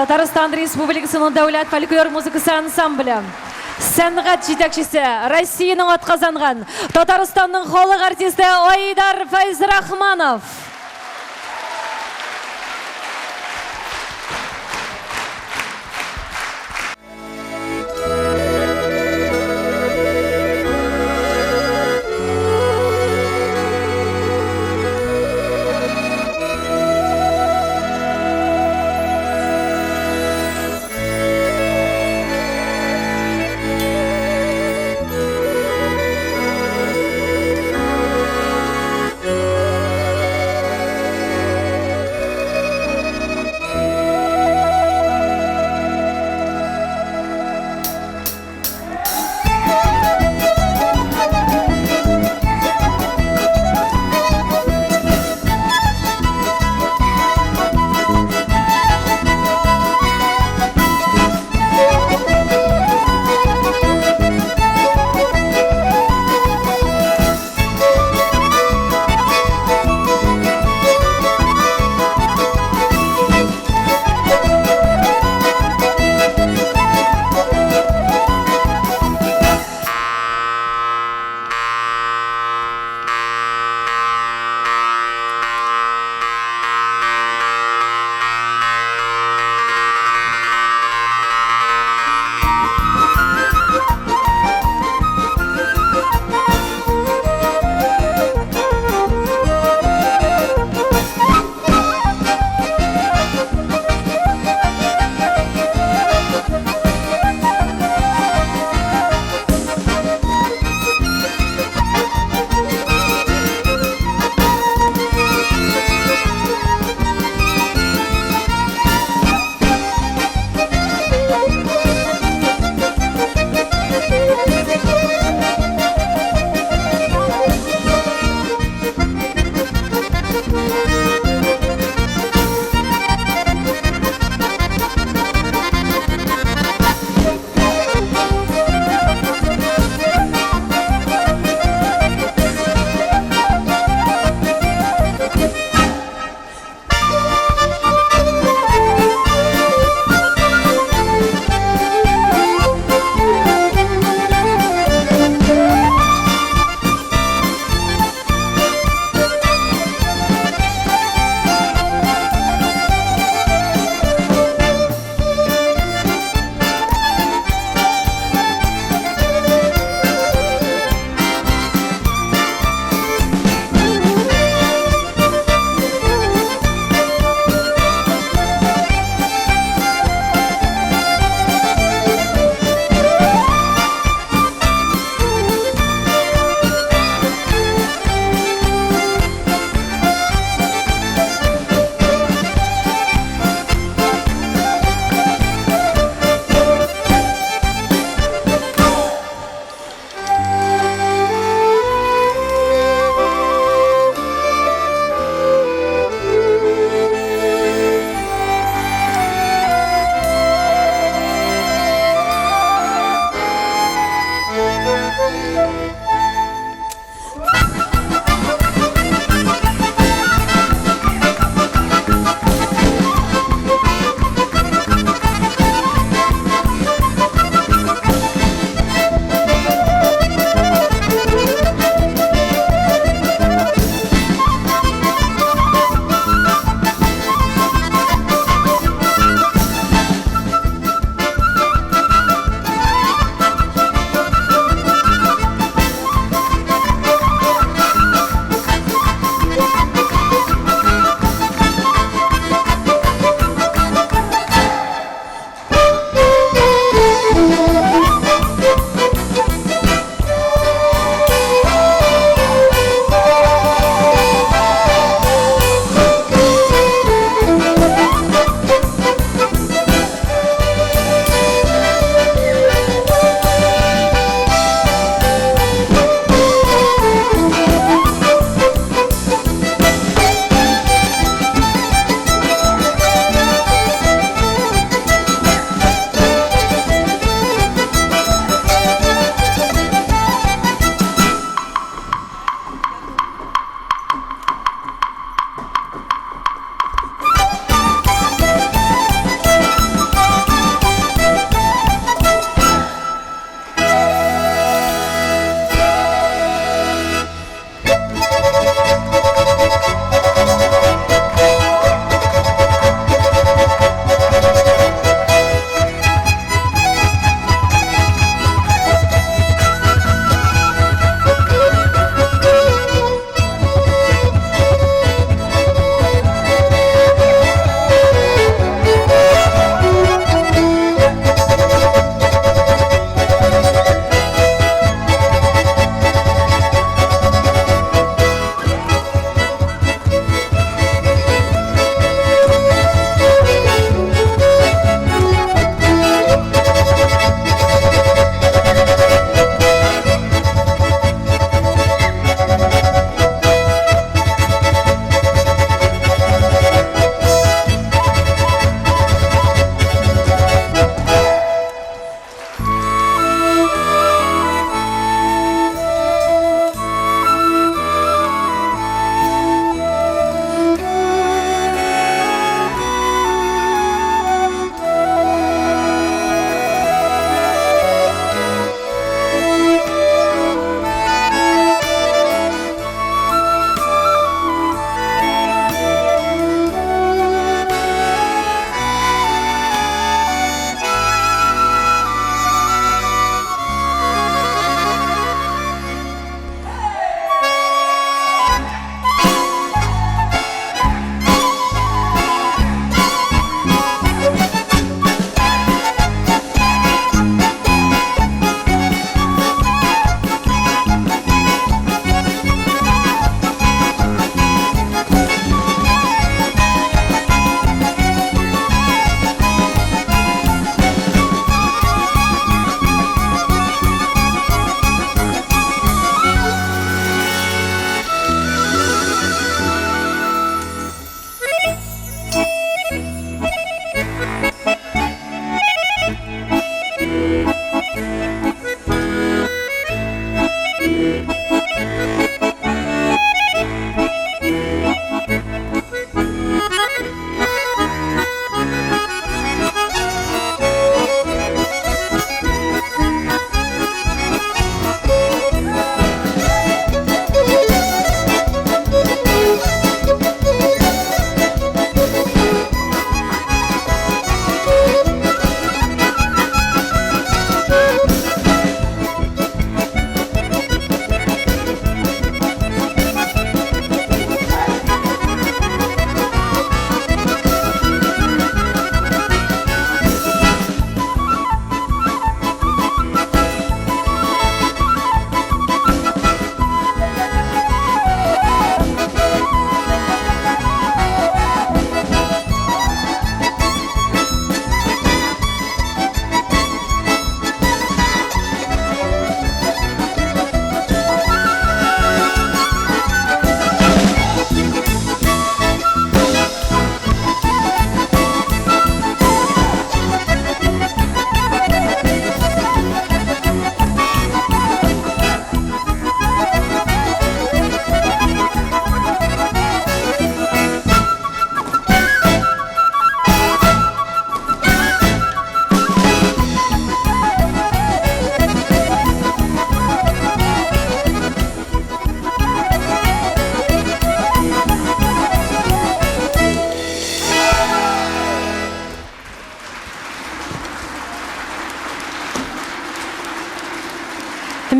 Татарстан Республикасының дәүләт фольклор музыкасы ансамбле. Сәнгать җитәкчесе, Россиянең атказанган, Татарстанның халык артисты Айдар Фәйзрахманов.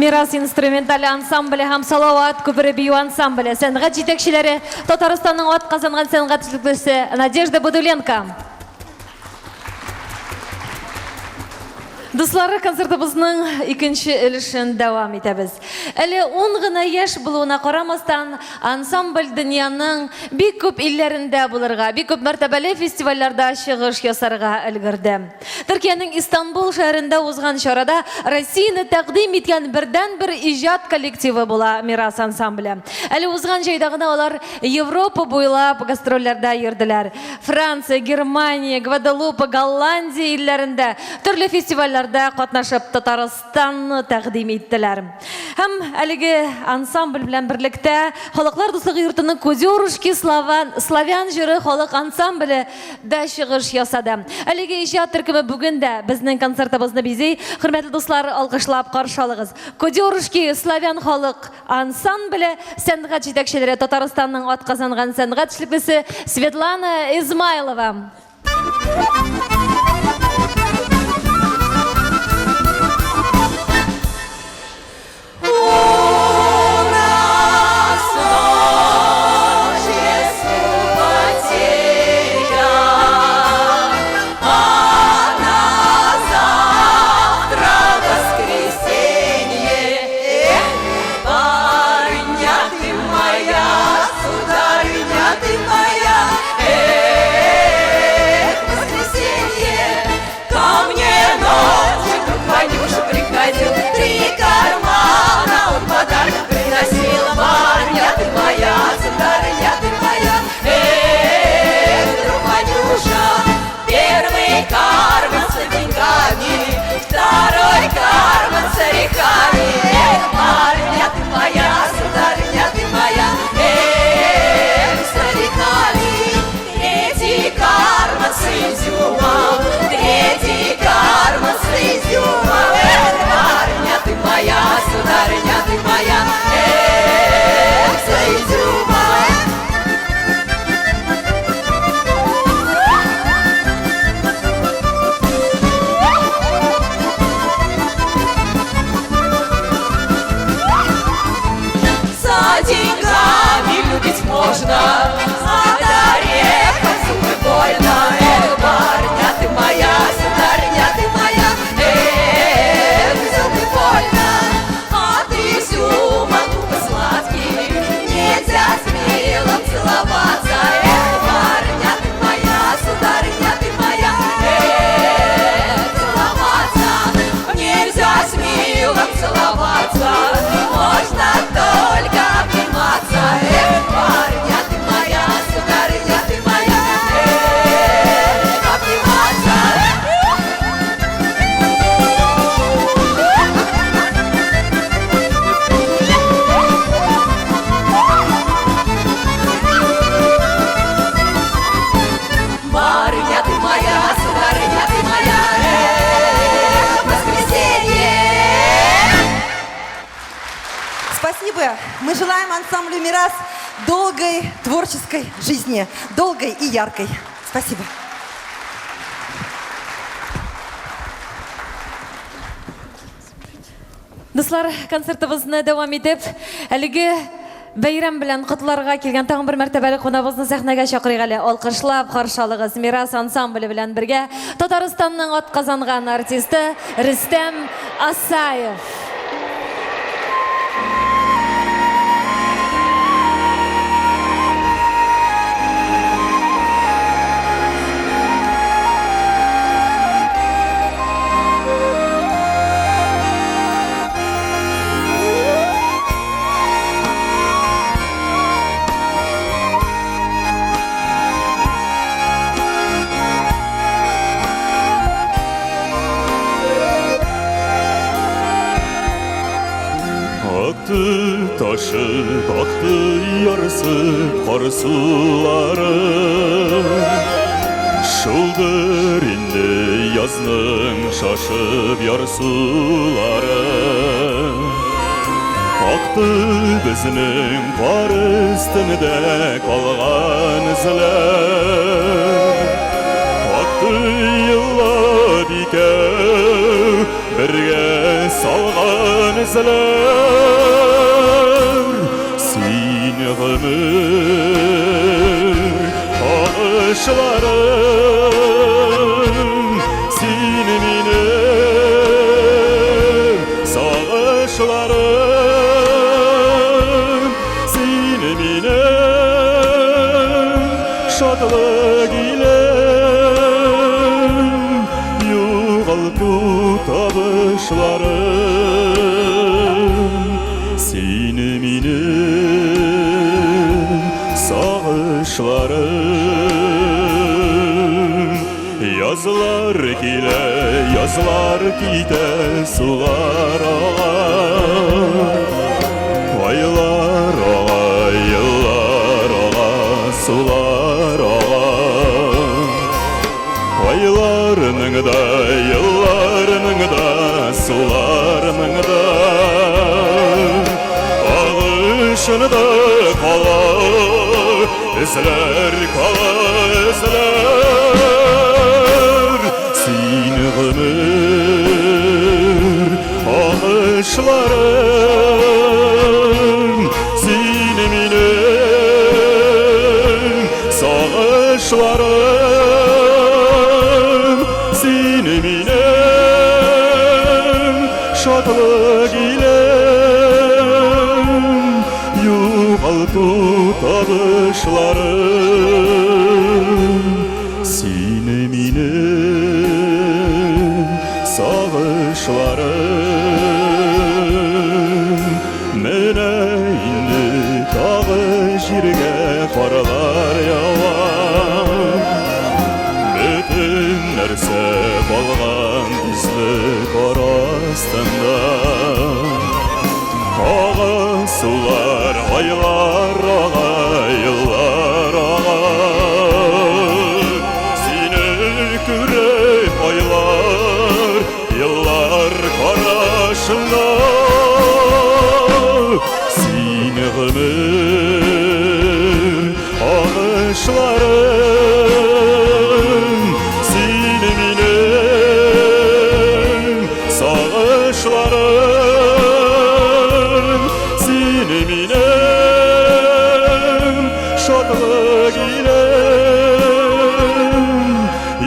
Мирас инструменталь ансамбле һәм Салават күпере бию ансамбле сәнгать җитәкчеләре, Татарстанның атказанган сәнгать эшлеклесе Надежда Бодуленко. Дуслар, концертыбызның икенче өлешен дәвам итәбез. Әле ун гына яшь булуына карамастан, ансамбль дөньяның бик күп илләрендә булырга, бик күп мәртәбәле фестивальләрдә чыгыш ясарга өлгерде. Төркиянең Истанбул шәһәрендә узган чарада Россияне тәкъдим иткән бердәнбер иҗат коллективы була Мирас ансамбле. Әле узган җәйдә генә алар Европа буйлап гастрольләрдә йөрделәр. Франция, Германия, Гваделупа, Голландия илләрендә төрле фестивальләрдә катнашып Татарстанны тәкъдим иттеләр. Һәм әлеге ансамбль белән берлектә Халыклар дуслыгы йортының Козерушки славян, славян җыры халык ансамбле дә чыгыш ясады. Әлеге иҗат төркеме бүген дә безнең концертыбызны бизи. Хөрмәтле дуслар, алкышлап каршы алыгыз. Козерушки славян халык Ансамбле сәнгать җитәкчеләре Татарстанның атказанган сәнгать эшлеклесе Светлана Измайлова. Спасибо. Мы желаем ансамблю «Мирас» долгой творческой жизни, долгой и яркой. Спасибо. Дуслар, концертыбызны дәвам итеп, әлеге бәйрәм белән котларга килгән тагын бер мәртәбәле кунагыбызны сәхнәгә чакырыйк әле. Алкышлап каршы алыгыз. Мирас ансамбле белән бергә Татарстанның атказанган артисты Рөстәм Асаев. Акты ташып, акты ярсып кар сулары. Шулдыр инде язның шашып ярсулары. Акты безнең кар өстендә калган эзләр. Акты еллап икәү бергә салган. эзләр. Син гомер агышларым, син минем сагышларым, син минем шатлык илем, югалту табышларым, син минем сагышларым. Язлар килә, язлар китә, сулар ага. Айлар ага, еллар ага, сулар ага. Айларның да, елларның да, суларның да агышында кала, эзләр кала, эзләр. Син гомер агышларым, син минем сагышларым, син минем шатлык илем, югалту табышларым, син минем сагышларым. Менә инде тагы җиргә карлар ява, бөтен нәрсә калган төсле кар астында. Ага сулар, айлар ага, еллар ага. Сине күреп айлар, еллар карашында. Син гомер агышларым, син минем сагышларым, син минем шатлык илем,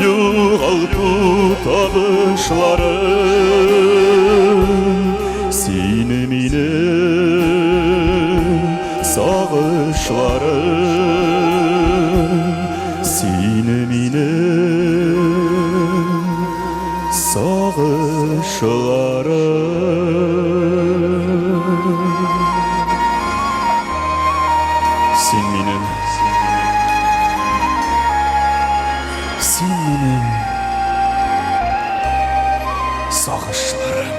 югалту табышларым, син минем сагышларым, син минем сагышларым. Син минем, син минем сагышларым.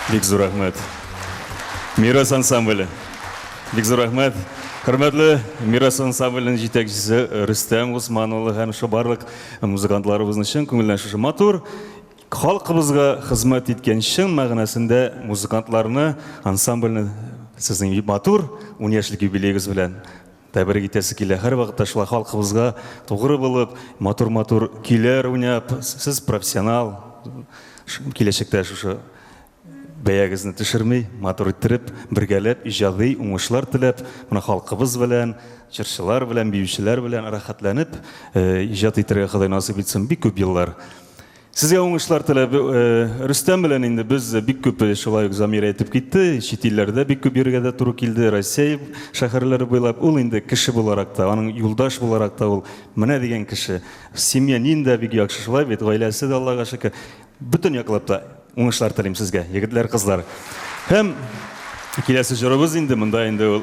Бик зур рәхмәт. Мирас ансамбле. Бик зур рәхмәт. Хөрмәтле Мирас ансамбленең җитәкчесе Рөстәм Госман улы һәм шул барлык музыкантларыбызны чын күңелдән шушы матур халкыбызга хезмәт иткән чын мәгънәсендә музыкантларны, ансамбльне сезнең матур 10 яшьлек юбилеегыз белән тәбрик итәсе килә. Һәрвакытта шулай халкыбызга тугры булып, матур-матур көйләр уйнап, сез профессионал, киләчәктә шушы бәягезне төшерми, матур иттереп, бергәләп иҗади уңышлар теләп, менә халкыбыз белән, җырчылар белән, биючеләр белән рәхәтләнеп иҗат итәргә Ходай насыйп итсен бик күп еллар. Сезгә уңышлар теләп, Рөстәм белән инде без бик күп шулай ук Замир әйтеп китте, чит илләрдә бик күп йөрергә дә туры килде, Россия шәһәрләре буйлап. Ул инде кеше буларак та, аның юлдаш буларак та ул менә дигән кеше. Семьянин да бик яхшы, шулай бит, гаиләсе дә Аллага шөкер. Бөтен яклап та уңышлар телим сезгә, егетләр, кызлар. Һәм киләсе җырыбыз инде монда инде ул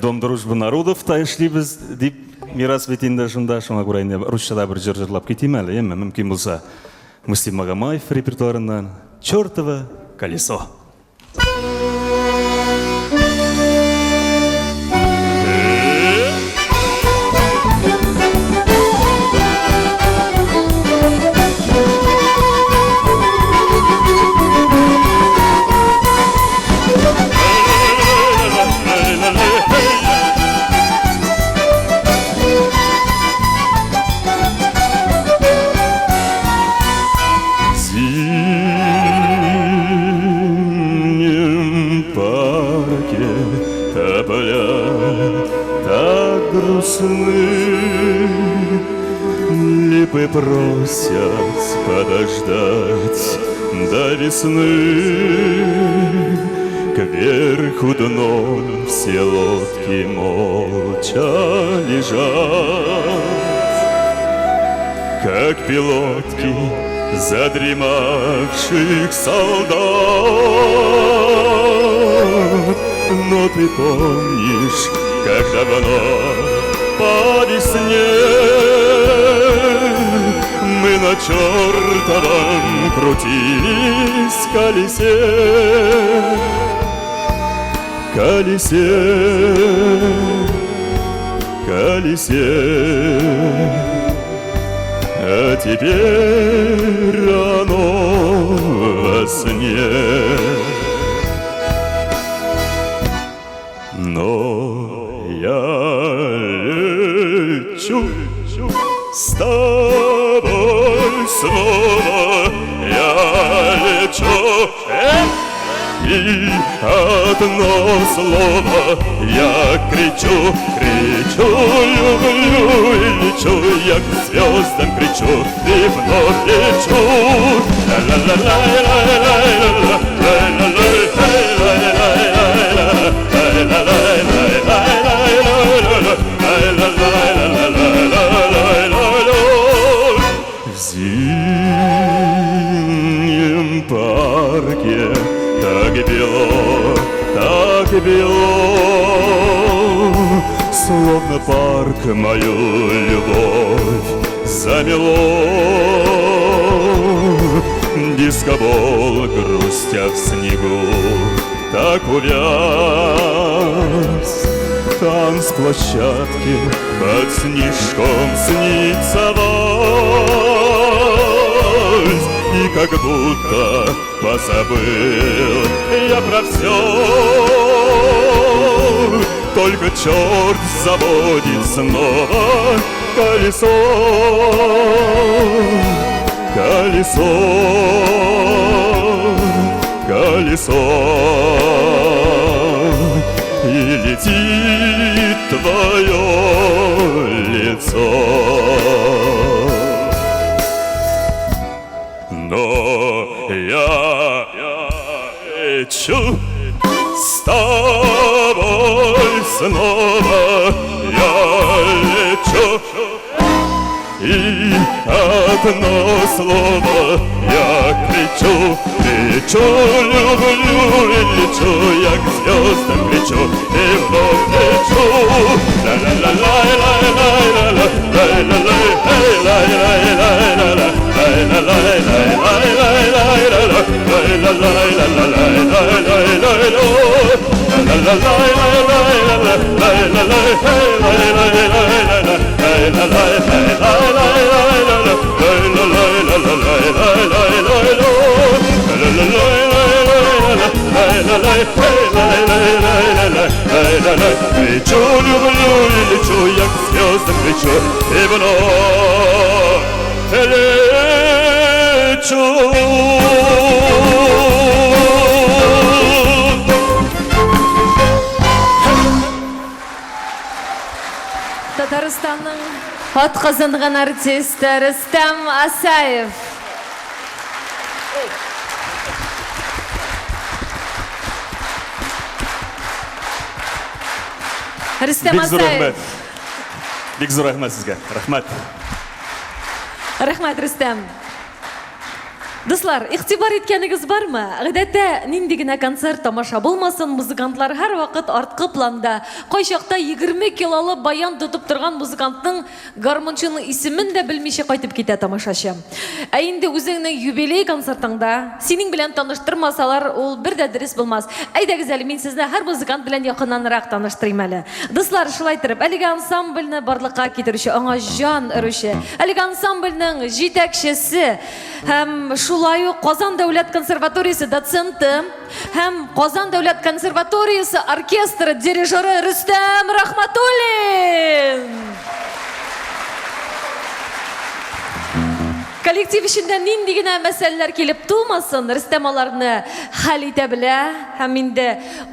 Дом дружбы народов та эшлибез дип Мирас бит инде шунда, шуңа күрә инде русча да бер җыр җырлап китим әле, яме, мөмкин булса. Муслим Магомаев репертуарыннан Чертово колесо. сны. Липы просят подождать до весны. Кверху дном все лодки молча лежат, Как пилотки задремавших солдат. Но ты помнишь, как давно по весне Мы на чертовом крутились колесе, Колесе, колесе. А теперь оно во сне. Но я лечу с тобой снова, я лечу. И одно слово я кричу, кричу, люблю и лечу, я к звездам кричу и вновь лечу. В зимнем парке так бело, так бело, Словно парк мою любовь замело. Дискобол, грустя в снегу, так увяз. Танцплощадки под снежком снится вальс. И как будто позабыл я про все. Только черт заводит снова колесо, колесо, колесо. И летит твое лицо. Но я лечу с тобой снова, я лечу. И одно слово я кричу, кричу, люблю и лечу, я к звездам кричу и вновь лечу. Кричу, люблю и лечу, я к звездам кричу и вновь лечу. Татарстанның атказанган артисты Рөстәм Асаев. Рөстәм Бик зур Асаев. рәхмәт. Бик зур рәхмәт сезгә. Рәхмәт. Рәхмәт, Рөстәм. Дуслар, игътибар иткәнегез бармы? Гадәттә, нинди генә концерт, тамаша булмасын, музыкантлар һәрвакыт арткы планда. Кайчакта 20 килолы баян тотып торган музыкантның, гармунчының исемен дә белмичә кайтып китә тамашачы. Ә инде үзеңнең юбилей концертыңда синең белән таныштырмасалар, ул бер дә дөрес булмас. Әйдәгез әле, мин сезне һәр музыкант белән якыннанрак таныштырыйм әле. Дуслар, шулай итеп, әлеге ансамбльне барлыкка китерүче, аңа җан өрүче, әлеге ансамбльнең җитәкчесе һәм шулай ук Казан дәүләт консерваториясе доценты һәм Казан дәүләт консерваториясе оркестры дирижеры Рөстәм Рахматуллин. Коллектив эчендә нинди генә мәсьәләләр килеп тумасын, Рөстәм аларны хәл итә белә һәм инде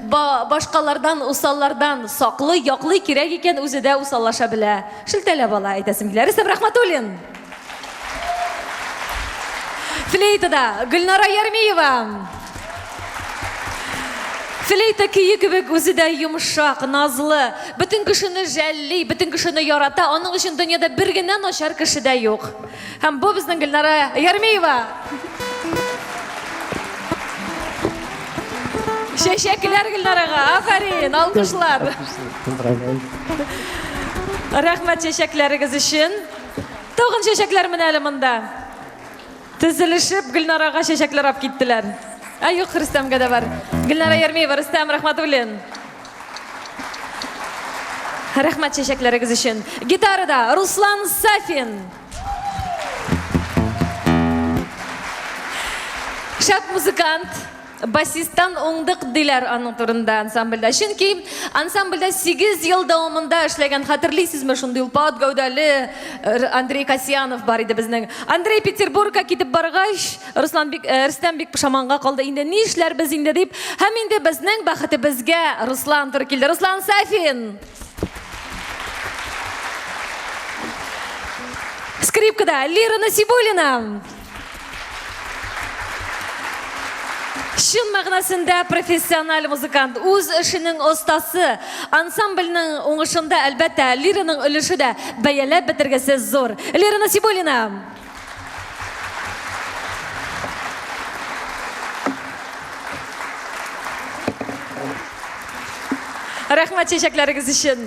башкалардан, усаллардан саклый, яклый, кирәк икән, үзе дә усаллаша белә. Шелтәләп ала, әйтәсем килә. Рөстәм Рәхмәтуллин! Флейтада Гөлнара Ярмиева. Флейта көе кебек үзе дә йомшак, назлы, бөтен кешене жәлли, бөтен кешене ярата. Аның өчен дөньяда бер генә начар кеше дә юк. Һәм бу безнең Гөлнара Ярмиева. Чәчәкләр Гөлнарага, афәрин, алкышлар. Рәхмәт чәчәкләрегез өчен. Тагын чәчәкләр менә әле монда. Тезелешеп Гөлнарага чәчәкләр алып киттеләр. Ә юк, Рөстәмгә дә бар. Гөлнара Ярмиева, Рөстәм Рахматуллин. Рәхмәт чәчәкләрегез өчен. Гитарада Руслан Сафин. Шәп музыкант. Басисттан уңдык диләр аның турында ансамбльдә. Чөнки ансамбльдә 8 ел дәвамында эшләгән, хәтерлисезме, шундый олпат гәүдәле э, Андрей Касьянов бар иде безнең. Андрей Петербургка китеп баргач, Руслан бик, э, Рөстәм бик пошаманга калды. Инде ни эшләрбез инде дип. Һәм инде безнең бәхетебезгә Руслан туры килде. Руслан Сафин! Скрипкада Лира Насибуллина. Чын мәгънәсендә профессиональ музыкант, үз эшенең остасы. Ансамбльнең уңышында, әлбәттә, Лираның өлеше дә бәяләп бетергесез зур. Лира Насибуллина! Рәхмәт чәчәкләрегез өчен.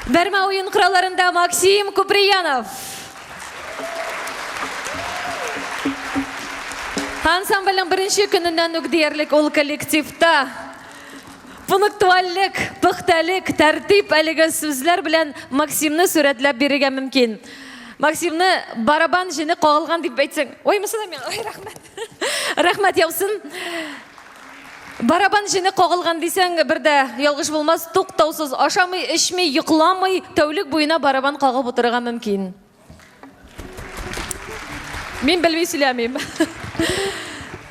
Бәрмә уен коралларында Максим Куприянов. Ансамбльнең беренче көненнән үк диярлек ул коллективта. Пунктуальлек, пөхтәлек, тәртип әлеге сүзләр белән Максимны сурәтләп бирергә мөмкин. Максимны барабан җене кагылган дип әйтсәң, ой, монысы да миңа, ой, рәхмәт. Рәхмәт яусын. Барабан җене кагылган дисәң, бер дә ялгыш булмас, туктаусыз ашамый, эчми, йокламый, тәүлек буена барабан кагып утырырга мөмкин. Мин белми сөйләмим.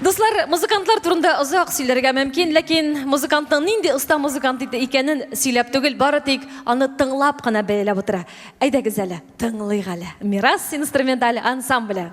Дуслар, музыкантлар турында озак сөйләргә мөмкин, ләкин музыкантның нинди оста музыкант икәнен сөйләп түгел, бары тик аны тыңлап кына бәяләп утыра. Әйдәгез әле, тыңлыйк әле. Мирас инструменталь ансамбле.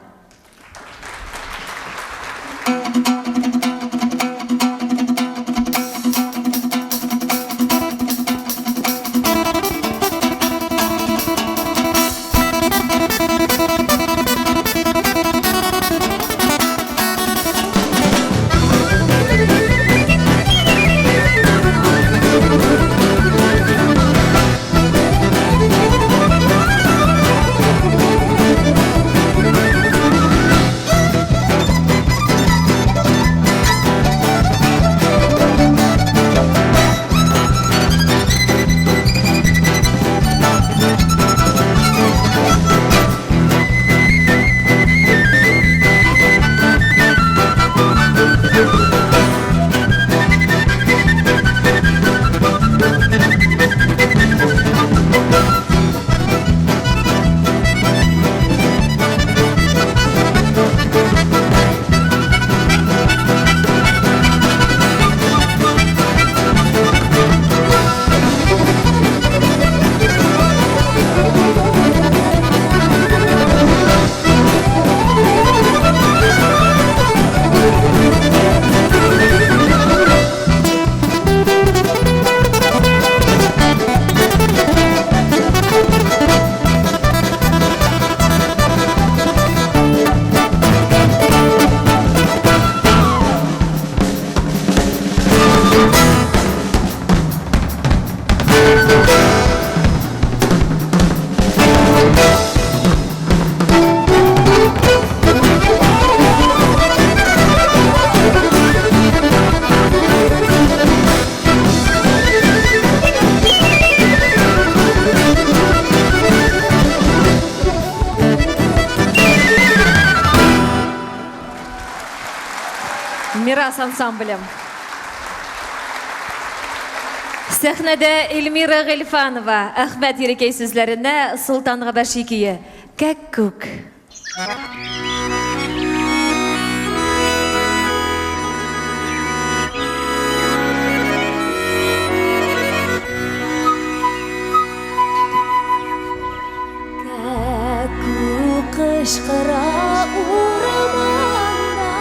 Мирас ансамбле. Сәхнәдә Эльмира Гыйльфанова, Әхмәт Ерекәй сүзләренә Солтан Габәши көе. Кәккүк. Кычкыра ураманда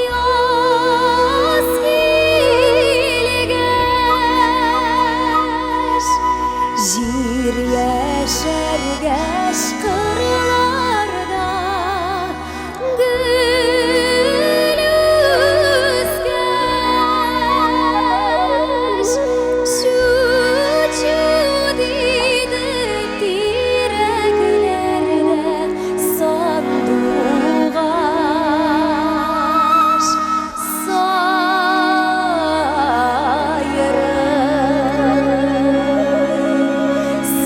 яз килгәч, җир яшәргәч кырларда гөл үскәч, чү-чү диде тирәкләрдә сандугач сайрый,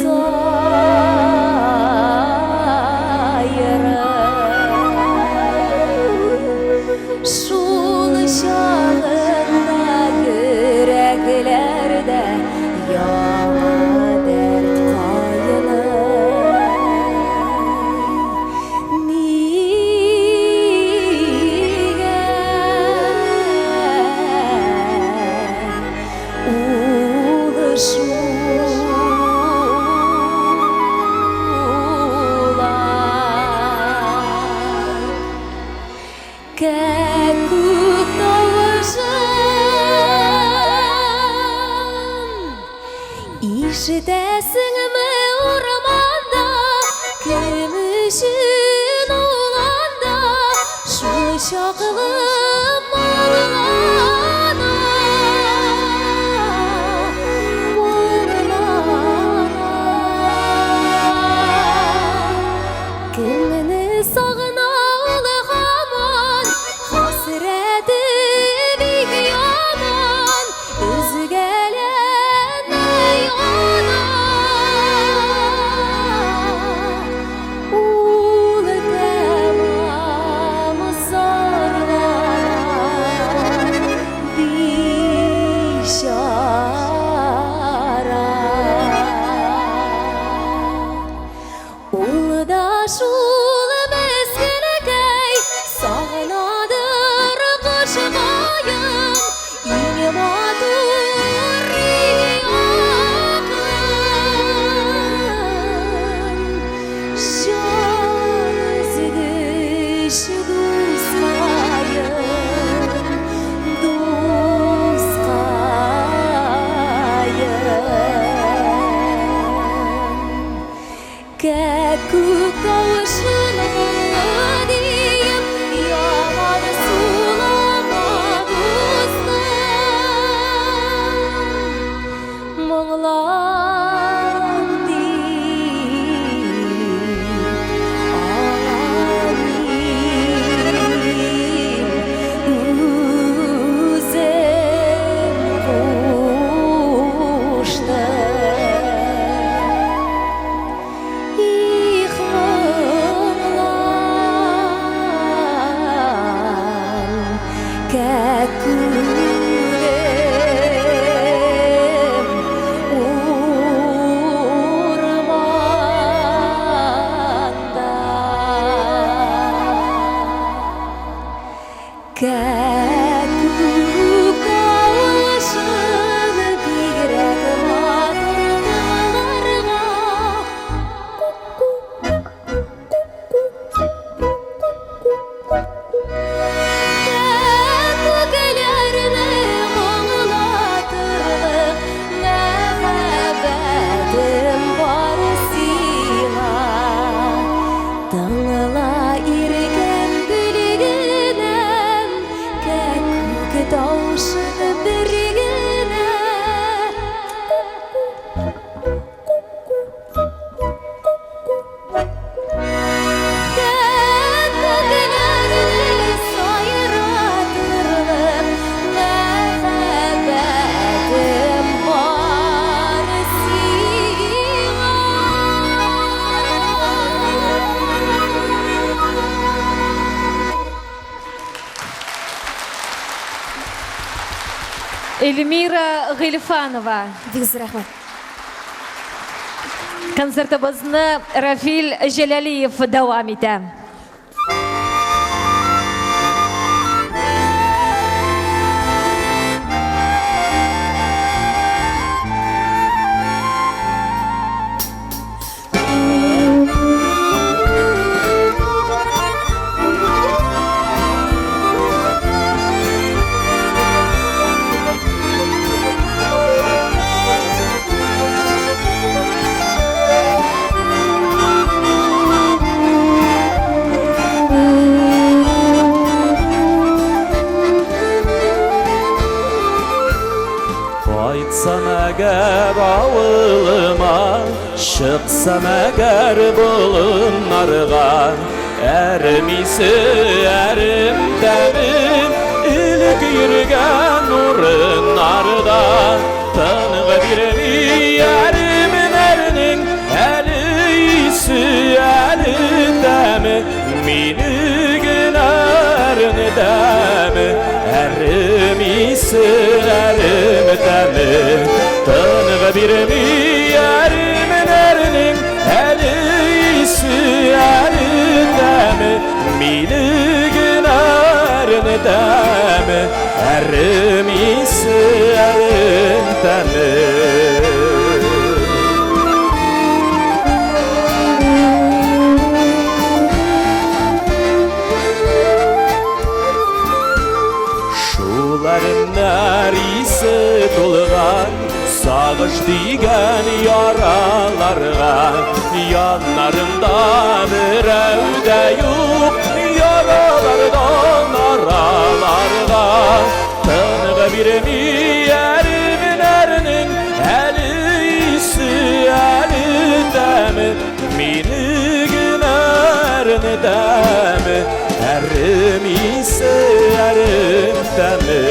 сайрый. Шул чагында йөрәкләрдә яңа дәрт кайный. Нигә ул шулай? Кәкүк тавышын Ишетәсеңме урманда, Кем өчен ул анда Шул чаклы моңлана, Моңлана. Кемне сагына ул һаман, Хәсрәте бик яман, Өзгәләнә яна. Ул тәмам зарлана, Бичара. Ул да шул мескенкәй сагынадыр кошкаен, иң матур, иң якын. Җан өзгеч дускаен, дускаен. Кәкүк тавышын диеп, яман сулама, дустым. Моңлан дип, аңа мин үзем куштым. Их, моңлан, кәкүгем урманда. Кәкүк тавышын бигрәк матур тыңларга. Кәкүкләрне моңлатырлык мәхәббәтем бар сиңа. Тыңла, иркәм, гөлгенәм, кәкүк тавышын бер генә. Кәкүкләрне сайратырлык мәхәббәтем бар сиңа. Эльмира Гыйльфанова. Бик зур рәхмәт. Концертыбызны Рафил Җәләлиев дәвам итә. Кайтсам әгәр авылыма, чыксам әгәр болыннарга, Әрем исе, әрем тәме, элек йөргән урыннарда, Тынгы бирми әремнәрнең әле исе, әле тәме, Мине генә әрнетәме, әрем исе, әрем тәме, Тынгы бирми әремнәрнең әле исе, әле тәме, Мине генә әрнетәме, әрем исе, әрем тәме. Шул әремнәр исе тулган сагыш дигән яраларга, Яннарымда берәү дә юк, яралардан араларга. Тынгы бирми әремнәрнең әле исе, әле тәме, Мине генә әрнетәме, әрем исе, әрем тәме.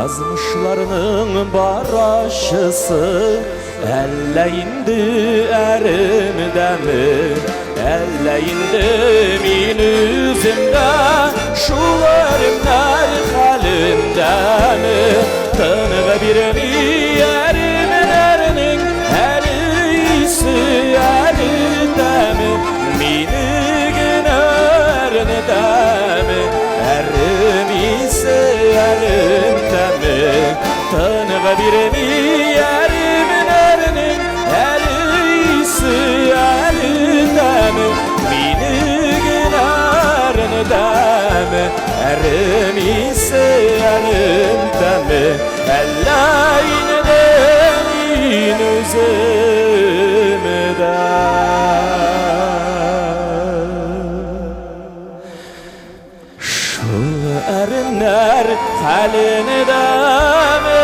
Язмышларның бар ачысы әллә инде әремдәме, әллә инде мин үзем дә шул әремнәр хәлендәме? Тынгы бирми әремнәрнең әле исе, әле тәме, Мине генә әрнетәме, әрем исе, әрем тәме. Тынгы бирми әремнәрнең әле исе, әле тәме, Мине генә әрнетәме, әрем исе, әрем тәме. Әллә инде мин үзем дә шул әремнәр хәлендәме?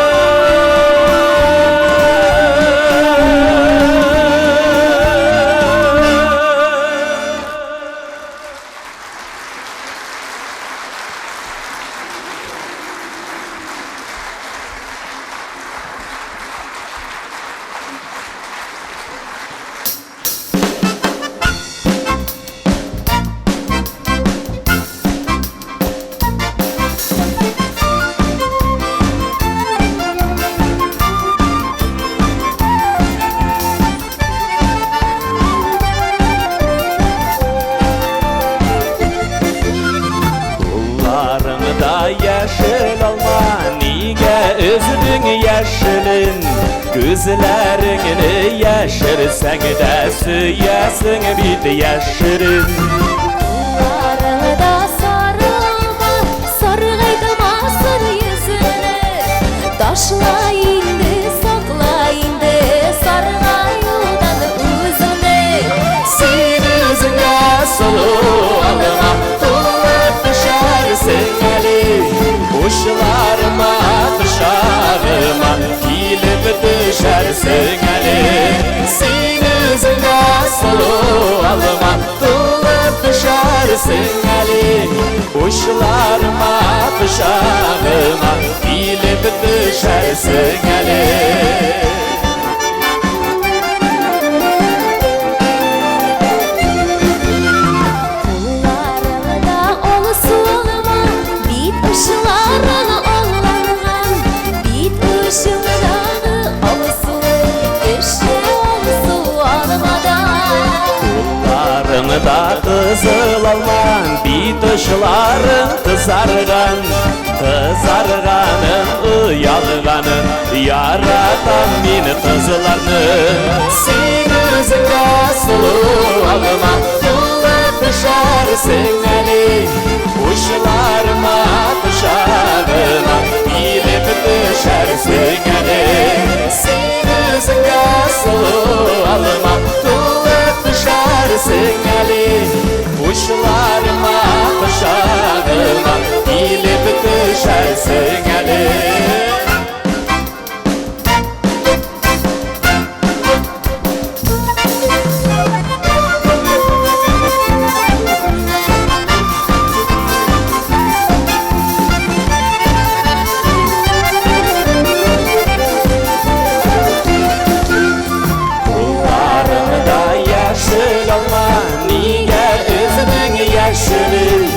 Кулларыңда яшел алма, нигә өздең яшелен? Күзләреңне яшерсәң дә сөясең бит яшерен. Кулларыңда сары алма, саргайтмасын йөзеңне. Ташла инде, сакла инде саргаюдан үзеңне. Син үзеңә сылу алма, тулып төшәрсең әле. Учларыма, кочагыма килеп төшәрсең әле. Син үзеңә сылу алма, тулып төшәрсең әле. Учларыма, кочагыма килеп төшәрсең әле. Кулларыңда алсу алма, бит очларың алланган, бит очыңдагы алсу төшә алсу алмадан. Кулларыңда кызыл алма, бит очларың кызарган, кызарганын, оялганын, яратам мин кызларны. Син үзең дә сылу алма, тулып төшәрсең әле. Учларыма, кочагыма килеп төшәрсең әле. Син үзең дә сылу алма, тулып төшәрсең әле. Учларыма, кочагыма килеп төшәрсең әле. Кулларыңда яшел алма, нигә өзең яшереп?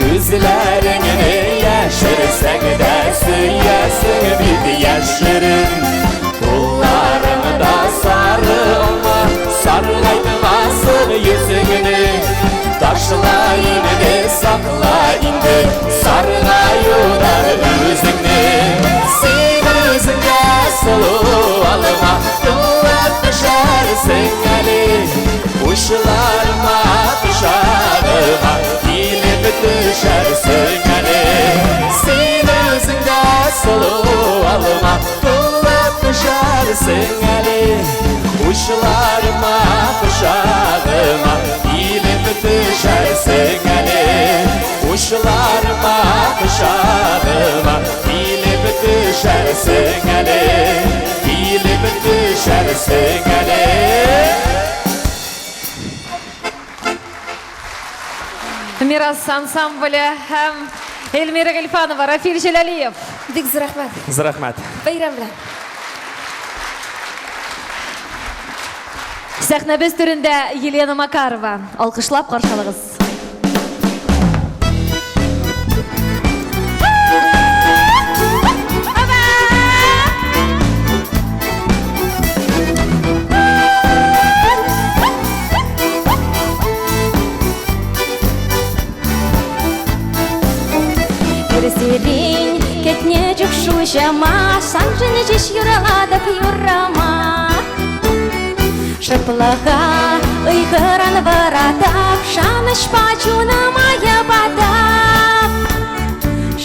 Күзләреңне яшерсәң дә сөясең бит яшерен. Кулларыңда сары алма, саргайтмасын йөзеңне. Ташла инде, сакла инде, саргаюдан үзеңне. Син үзең дә сылу алма, тулып төшәрсең әле. Учларыма, кочагыма килеп төшәрсең әле. Син үзең дә сылу алма, тулып төшәрсең әле. Учларыма, кочагыма килеп төшәрсең әле. Учларыма, кочагыма килеп төшәрсең әле. Килеп төшәрсең әле. Мирас ансамбле һәм Эльмира Гыйльфанова, Рафил Җәләлиев. Бик зур рәхмәт. Зур рәхмәт. Бәйрәм белән. Сәхнәбез түрендә Елена Макарова. Алкышлап каршы алыгыз. Ирсерен кӗтнӗ чух шуҫӑма, саншӑн ҫеҫ юратӑп юррӑма. Шӑплӑха ыйхӑран вӑратап, шанӑҫпа чунӑма йӑпатап.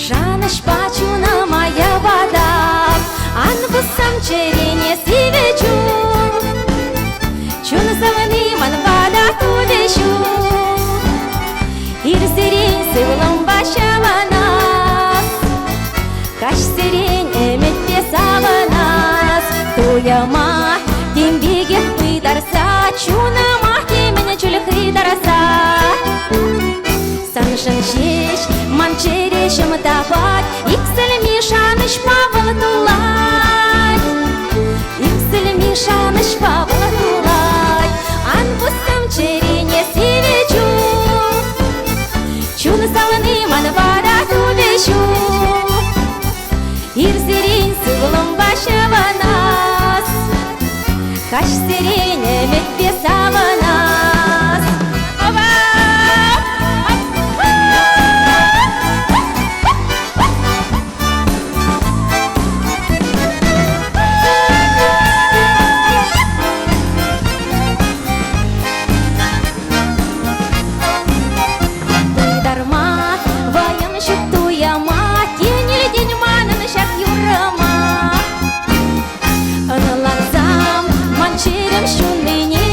Шанӑҫпа чунӑма йӑпатап. Ан пӑссам чӗрене сивӗ чун, чун савни манпа та тулӗ ҫул. Ирсерен сывлӑмпа ҫӑвӑнас, каҫсерен ӗмӗтпе савӑнас. Туйӑма тем пекех пытарса, чунӑма темӗн чуль хытарса. Саншӑн ҫеҫ ман чӗреҫӗм тапать, иксӗлми шанӑҫпа вӑл тулать. Иксӗлми шанӑҫпа вӑл тулать. Ан пуссам чӗрене сивӗ чун, чун савни манпа та тулӗ ҫул. Ирсерен сывлӑмпа ҫӑвӑнас, каҫсерен ӗмӗтпе савӑнас. Пытарма вӑйӑм ҫук туяма, тенӗлтен манӑн ҫак юрӑма. Ӑнлансам ман чӗрем ҫуннине,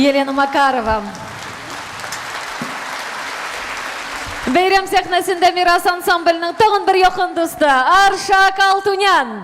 Елена Макарова. Бәйрәм сәхнәсендә Мирас ансамбльнең тагын бер якын дусты Аршак Алтунян.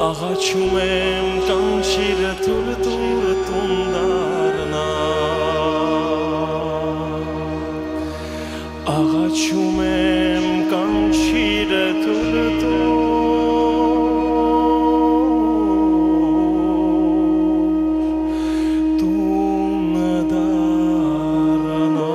Աղաչում եմ կանչիր, թուր տուր տուն դառնամ։ Կանչում եմ, կանչիրը թուլտուր, տուն դառնա։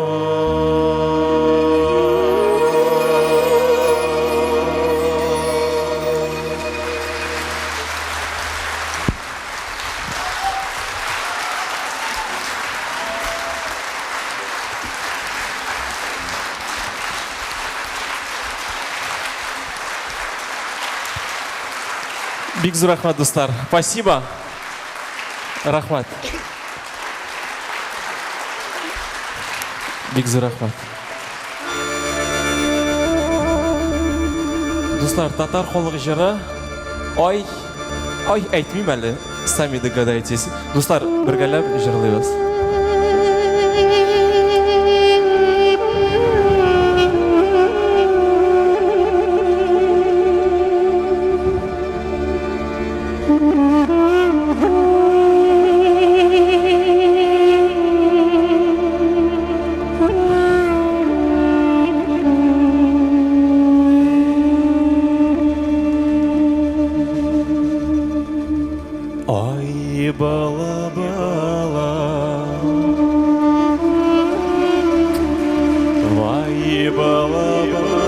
Бик зур рәхмәт, дуслар. Спасибо. Рәхмәт. Бик зур рәхмәт. Дуслар, татар халык җыры Ай, ай әйтмим әле, сами догадаетесь. Дуслар, бергәләп җырлыйбыз. Ай, бала, бала, вай, бала, бала,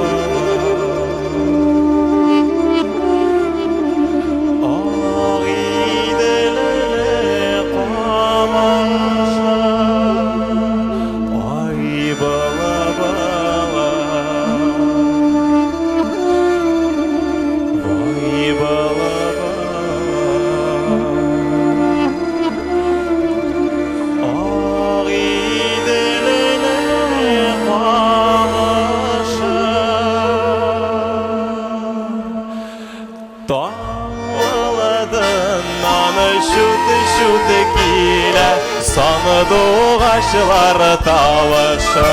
Агыйделе камаша, ай, бала, бала, вай, бала, бала, Агыйделе камаша. Таң алдыннан чут-чут килә сандугачлар тавышы.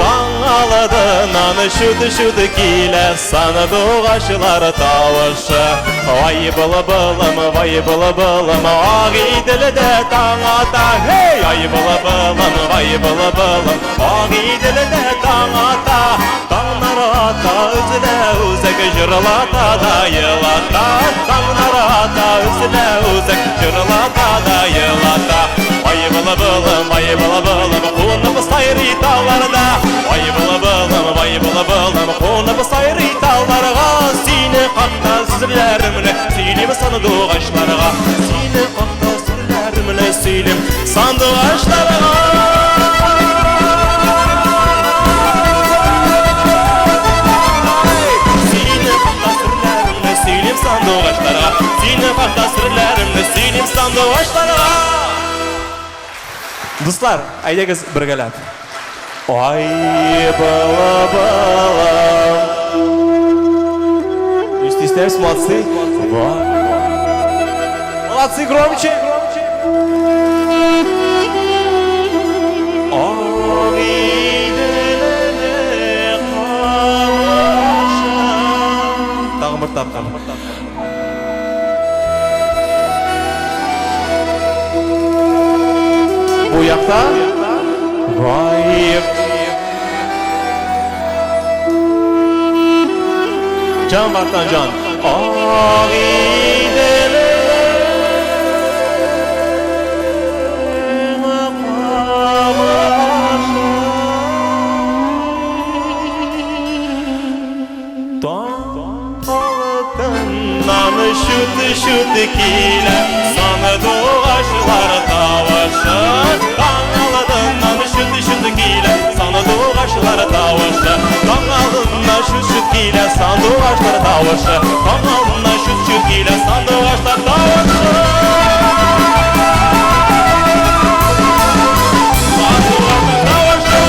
Таң алдыннан чут-чут килә сандугачлар тавышы. Вай былбылым, вай былбылым, Агыйделдә таң ата. Һей, ай былбылым, вай былбылым, Агыйделдә таң ата. Таңнар ата, өзелә үзәк җырлата да елата. Таңнар ата, өзелә үзәк җырлата да елата. Ай былбылым, вай былбылым, кунып сайрый талларда. Ай былбылым, вай былбылым, кунып сайрый талларга. Сине хакта серләремне сөйлим сандугачларга. Сине хакта серләремне сөйлим сандугачларга. Сине хакта серләремне сөйлим сандугачларга. Сине хакта серләремне сөйлим сандугачларга. Дуслар, әйдәгез бергәләп. Ай, бала, бала. Не стесняемся, молодцы. Молодцы, громче. Агыйделе камаша. Тагын бер тапкыр. Бу якта Вай. Җан бартан җан. Агыйделе камаша. Таң алдыннан чут-чут килә сандугачлар тавышы. Таң алдыннан чут-чут килә сандугачлар тавышы. Таң алдыннан чут-чут килә сандугачлар тавышы. Таң алдыннан чут-чут килә сандугачлар тавышы. Сандугачлар тавышы.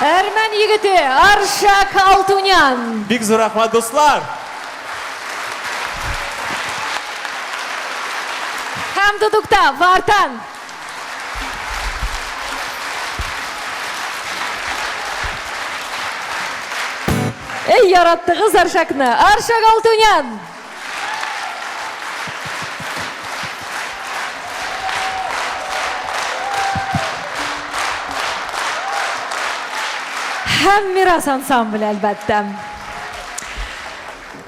Әрмән егете Аршак Алтунян. Бик зур рәхмәт, дуслар. Һәм дудукта Вартан. Эй, яраттыгыз Аршакны. Аршак Алтунян. Һәм Мирас ансамбле, әлбәттә.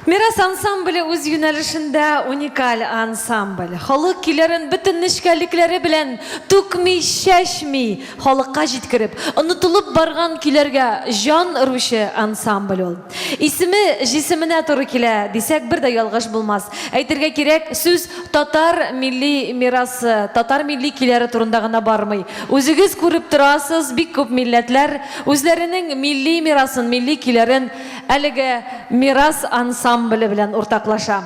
Мирас ансамбле үз юнәлешендә уникаль ансамбль. Халык көйләрен бөтен нечкәлекләре белән түкми-чәчми халыкка җиткереп, онытылып барган көйләргә җан өрүче ансамбль ул. Исеме җисеменә туры килә, дисәк, бер дә ялгыш булмас. Әйтергә кирәк, сүз татар милли мирасы, татар милли көйләре турында гына бармый. Үзегез күреп торасыз, бик күп милләтләр үзләренең милли мирасын, милли көйләрен әлеге Мирас ансамбле белән уртаклаша.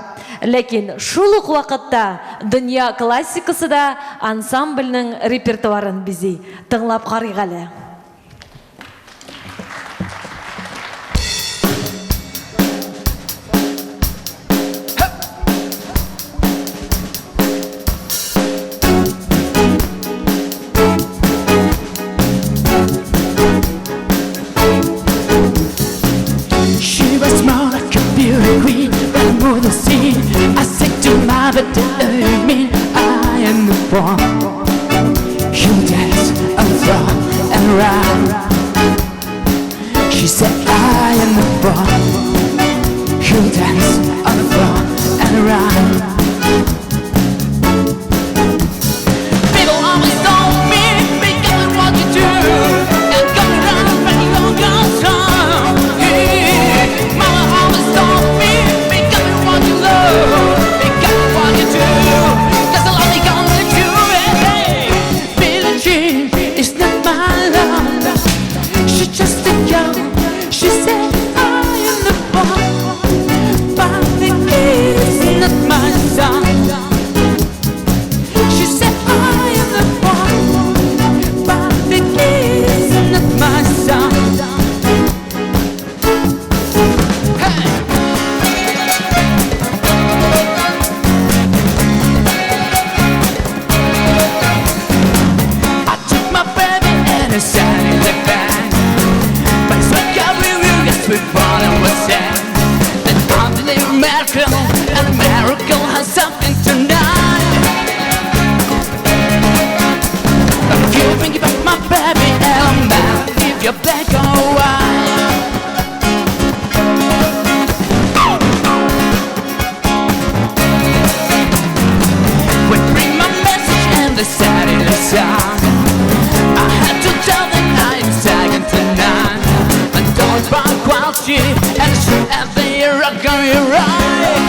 Ләкин шул ук вакытта дөнья классикасы да ансамбльнең репертуарын бизи. Тыңлап карыйк әле. She was more like a beauty queen, but more than seen. I said to my but mean I am the one. You dance and throw and run. She said I am the one. You dance on the floor and run. People always told me, be careful what you do, and come around when you're gone. Hey, mama always told me, be careful what you love, be careful what you do, 'cause I'll only come to you. Hey, Billie Jean is not my love, she's just a girl. She said I am the one, but the kid is not my son. She said I am the one, but the kid is not my son. Hey! I took my baby and I sat in the back. But it's like we will get we bought and was sad. That I'm the miracle, and a miracle has something tonight. But if you think about my baby, and I'm if you're black or white. We bring my message and the satellite sound. I had to tell them I'm second to none. But don't buy quality and shoot at the rock on your right.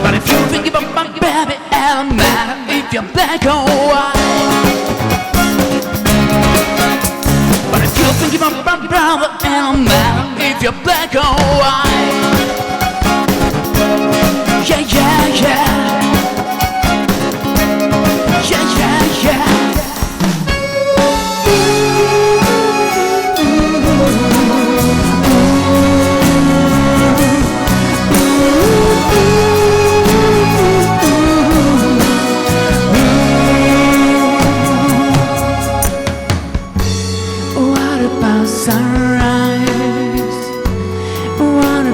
But if you think about my baby, it don't matter if you're black or white. But if you think about my brother, it don't matter if you're black or white. Yeah, yeah, yeah. Yeah, yeah, yeah. What about sunrise? What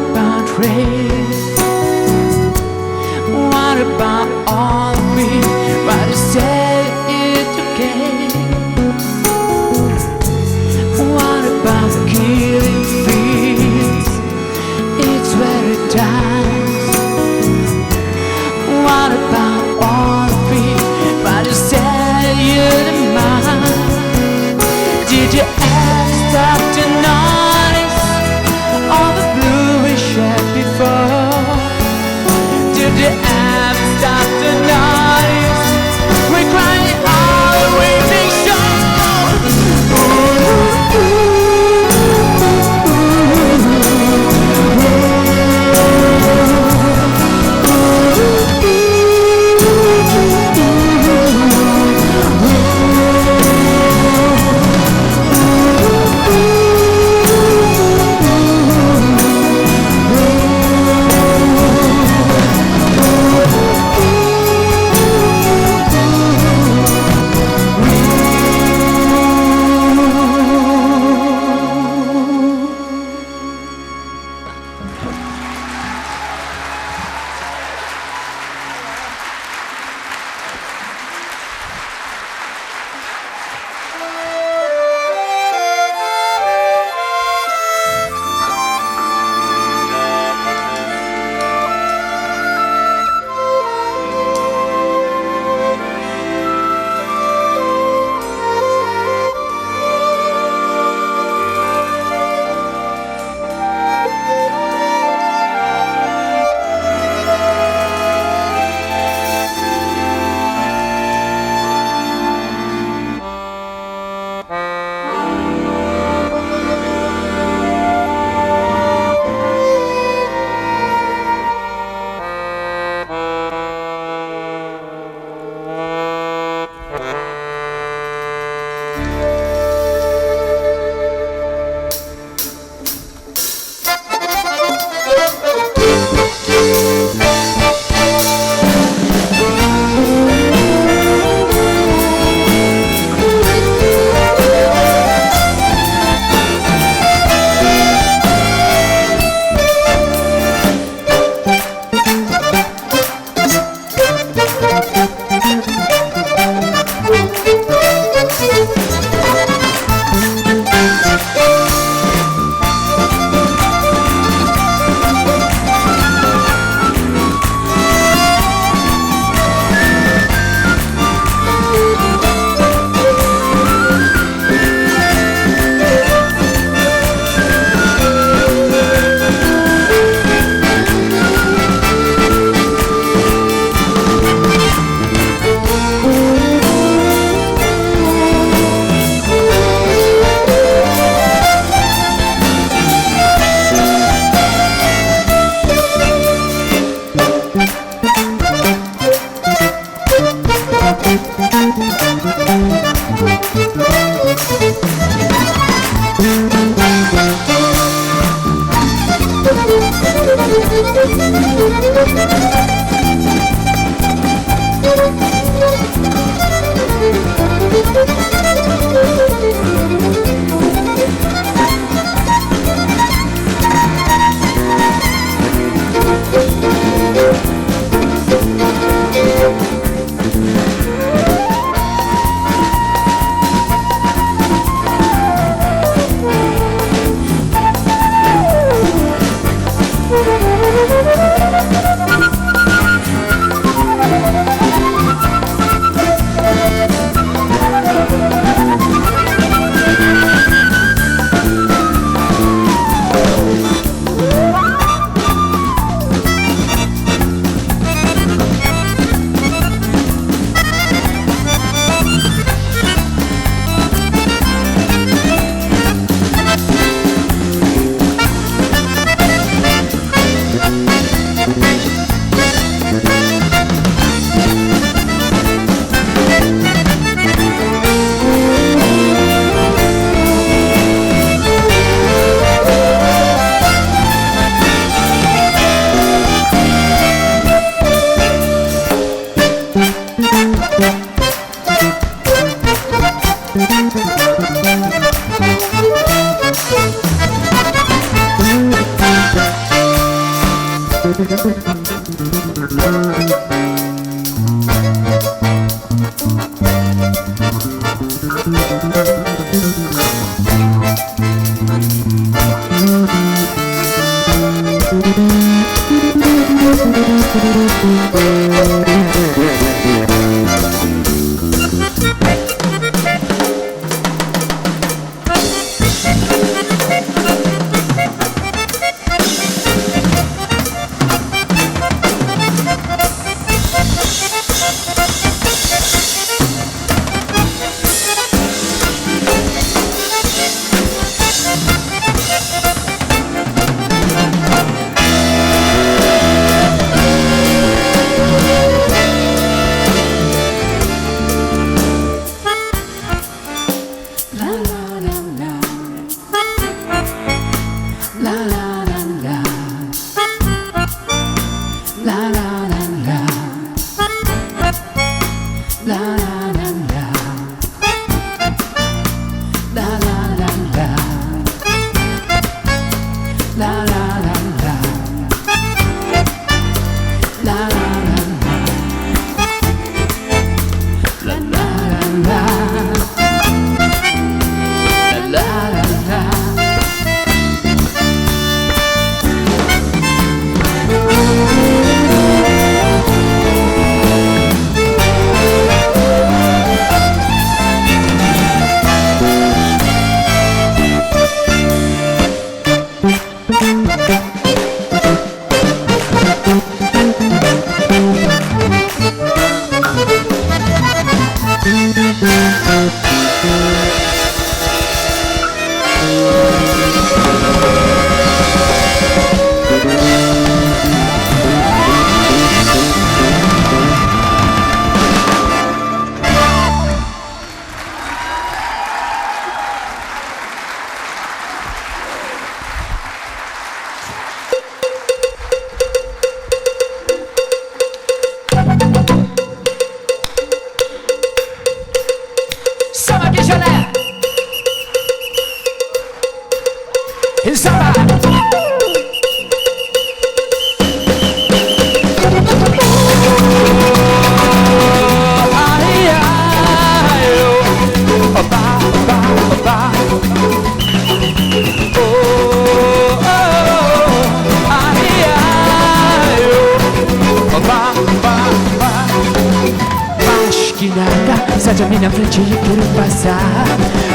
Sai da minha frente e quero passar.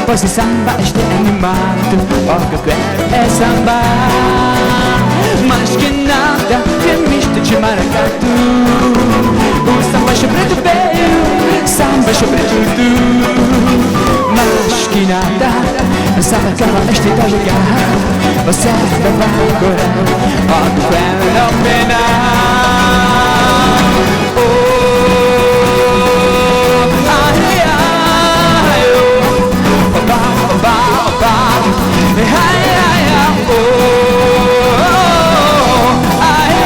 Pois o samba está animado, o que eu quero é sambar. Mais que nada, é misto de maracatu. O samba sobre do beijo, samba sobre tudo. Mais que nada, samba que ela está a jogar. Você vai agora, o que eu quero é penar. Hey, hey, oh, oh, oh,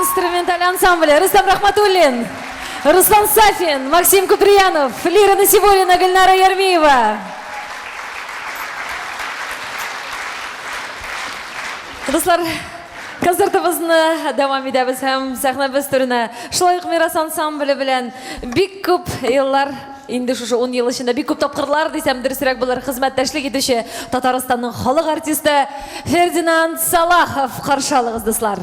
Инструменталь ансамбле Рустам Рахматуллин, Руслан Сафин, Максим Куприянов, Лира Насибуллина, Гульнара Ярмиева. Дуслар, концертыбызны дәвам итәбез һәм сәхнәбез түренә шулай ук Мирас ансамбле белән бик күп еллар, инде шушы 10 ел эчендә бик күп тапкырлар дисәм дөресрәк булыр, хезмәттәшлек итүче Татарстанның халык артисты Фердинанд Салахов каршы алыгыз, дуслар.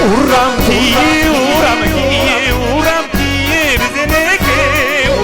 Урам кие, урам кие, урам кие безнеке.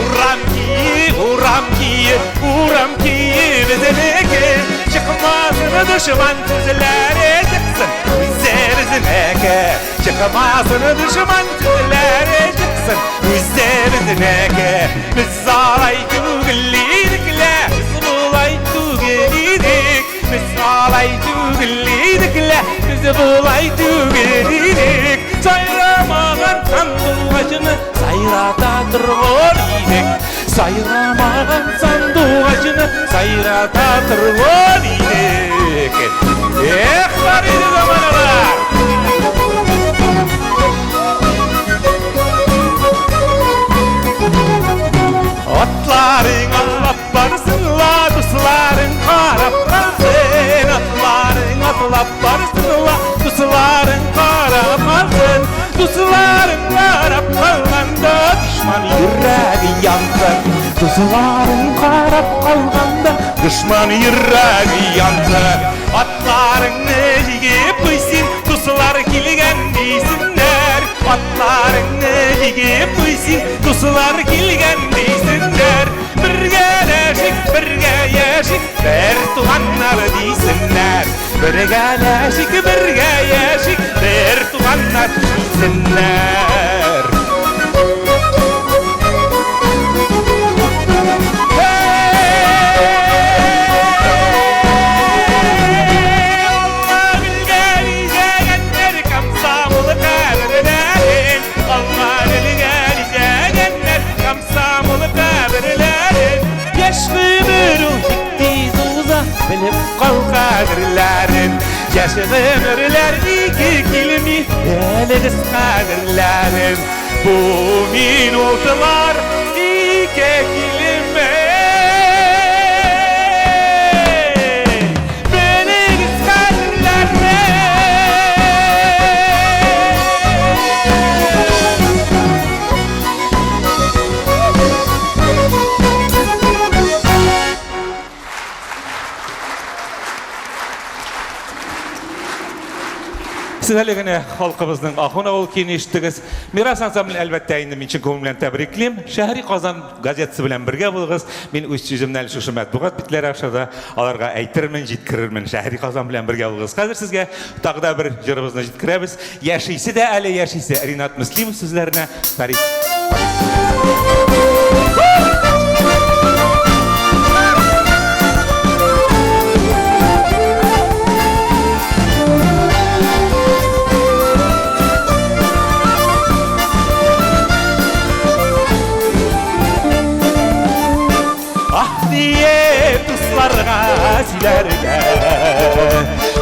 Урам кие, урам кие, урам кие безнеке. Чыкмасын дошман күзләре, чыксын үзе безнеке. Чыкмасын дошман күзләре, чыксын үзе безнеке. Без алай түгел идек лә, без болай түгел идек. Без алай түгел идек лә, без болай түгел идек. Сайрамаган сандугачны сайрата торган идек. Сайрамаган сандугачны сайрата торган идек. Эх, бар иде заманалар! Атларың атлап барсын ла, дусларың карап калсын. Атларың атлап барсын ла, дусларың карап калсын. Дусларың карап калганда дошман йөрәге янсын. Дусларың карап калганда дошман йөрәге янсын. Атларыңны җигеп куй син, дуслар килгән дисеннәр. Атларыңны җигеп куй син, дуслар килгән дисеннәр. Бергәләшик, бергә яшик, бер туганнар дисеннәр. Бергәләшик, бергә яшик, бер туганнар дисеннәр. Алла белгән изәгәннәр комсомол каберләрен. Алла белгән изәгәннәр комсомол каберләрен. Яшь гомер ул бик тиз уза, белеп кал кадерләрен. Яшь гомерләр ике килми, белегез кадерләрен. Бу минутлар ике килми. Белегез кадерләрен. Сез әле генә халкыбызның Ахун авыл көен ишеттегез. Мирас ансамблен, әлбәттә, инде мин чын күңел белән тәбриклим. Шәһри Казан газетасы белән бергә булыгыз. Мин үз сүземне әле шушы матбугат битләре аша да аларга әйтермен, җиткерермен. Шәһри Казан белән бергә булыгыз. Хәзер сезгә тагы да бер җырыбызны җиткерәбез. Яшисе дә әле яшисе. Ринат Мөслимов сүзләренә Фәрит. Ах диеп дусларга сөйләргә,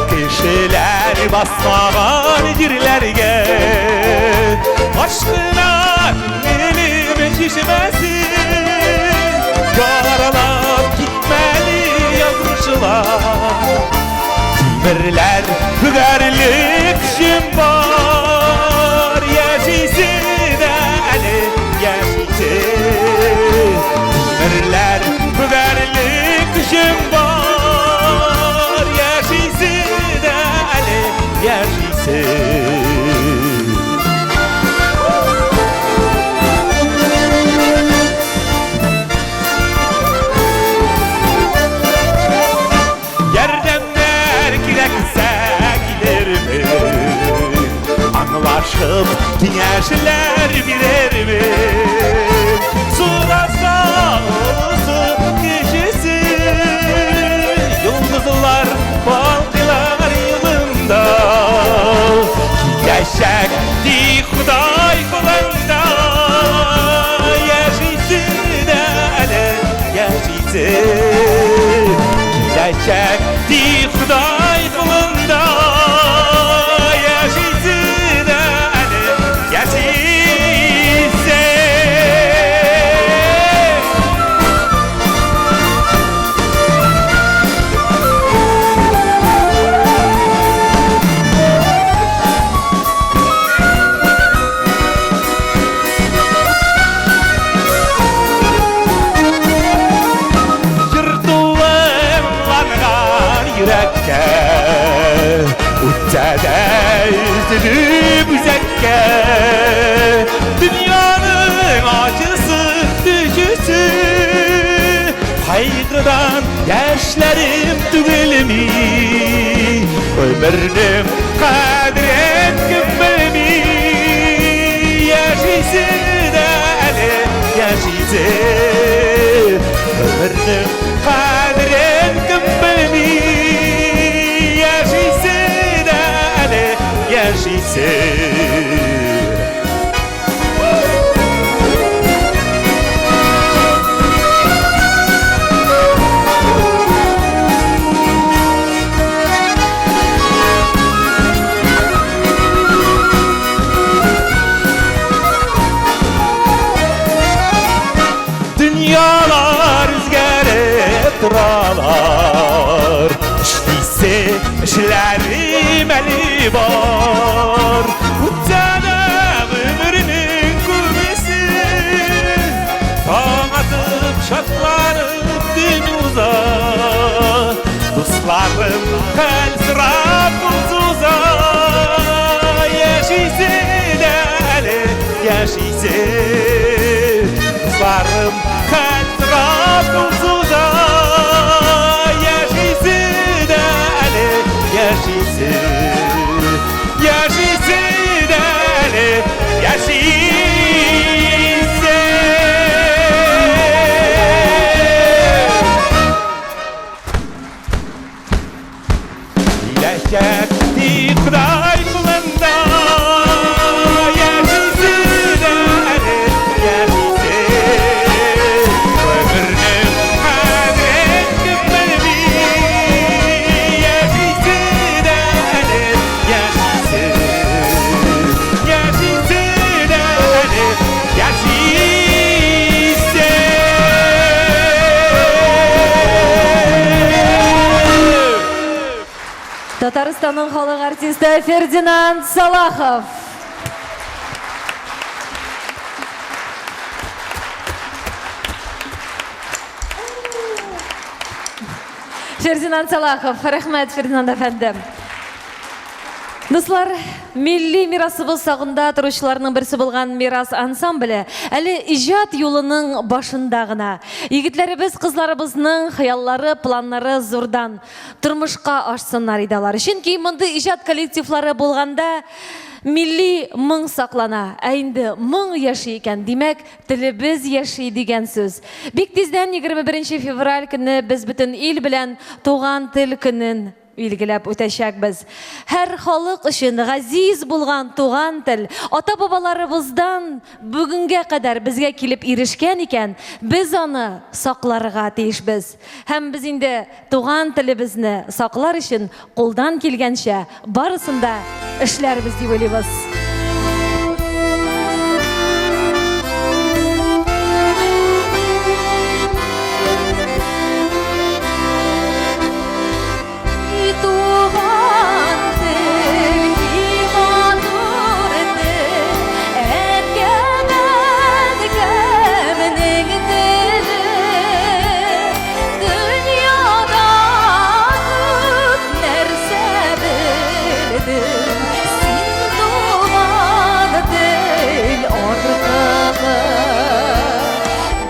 Кешеләр басмаган җирләргә. Ашкына күңелем чишмәсе, Яралап китмәде язмышлар. Тимерләр бөгәрлек көчем бар, Яшисе дә әле яшисе. Тимерләр бөгәрлек көчем бар, Яшисе дә әле яшисе. Ярдәмнәр кирәксә килермен, Аңлашып киңәшләр бирермен. Сораса олысы, кечесе, Йолдызлар балкыйлар юлында. Киләчәк ди Ходай кулында, Яшисе дә әле яшисе. Киләчәк ди Ходай кулында, Яшисе дә әле яшисе. Җыр тулы моңланган йөрәккә, Үтсә дә өзелеп үзәккә. Дөньяның ачысы, төчесе, Кайгыдан яшьләрем түгелми. Гомернең кадерен кем белми, Яшисе дә әле яшисе. Гомернең кадерен кем белми, Яшисе дә әле яшисе. Дөньялар үзгәреп торалар, Эшлисе эшләрем әле бар. Үтсә дә гомернең күбесе, Таң атып, шатланып көн уза. Дусларым хәл сорап кул суза, Яшисе дә әле яшисе. Дусларым хәл сорап кул суза, Яшисе дә әле яшисе. Яшисе дә әле яшисе. Киләчәк ди Ходай кулында, Яшисе дә әле яшисе. Гомернең кадерен кем белми, Яшисе дә әле яшисе. Яшисе дә әле яшисе. Татарстанның халык артисты Фердинанд Салахов. Фердинанд Салахов, рәхмәт, Фердинанд әфәндем. Дуслар, милли мирасыбыз сагында торучыларның берсе булган Мирас ансамбле әле иҗат юлының башында гына. Егетләребез, кызларыбызның хыяллары, планнары зурдан тормышка ашсыннар иде алар. Чөнки мондый иҗат коллективлары булганда милли моң саклана. Ә инде моң яши икән, димәк, телебез яши дигән сүз. Бик тиздән 21 февраль көнне без бөтен ил белән Туган тел көнен билгеләп үтәчәкбез. Һәр халык өчен газиз булган туган тел ата-бабаларыбыздан бүгенгә кадәр безгә килеп ирешкән икән, без аны сакларга тиешбез. Һәм без инде туган телебезне саклар өчен кулдан килгәнчә барысын да эшләрбез дип уйлыйбыз. Туган тел, и матур тел, әткәм-әнкәмнең теле. Дөньяда күп нәрсә белдем, син туган тел аркылы.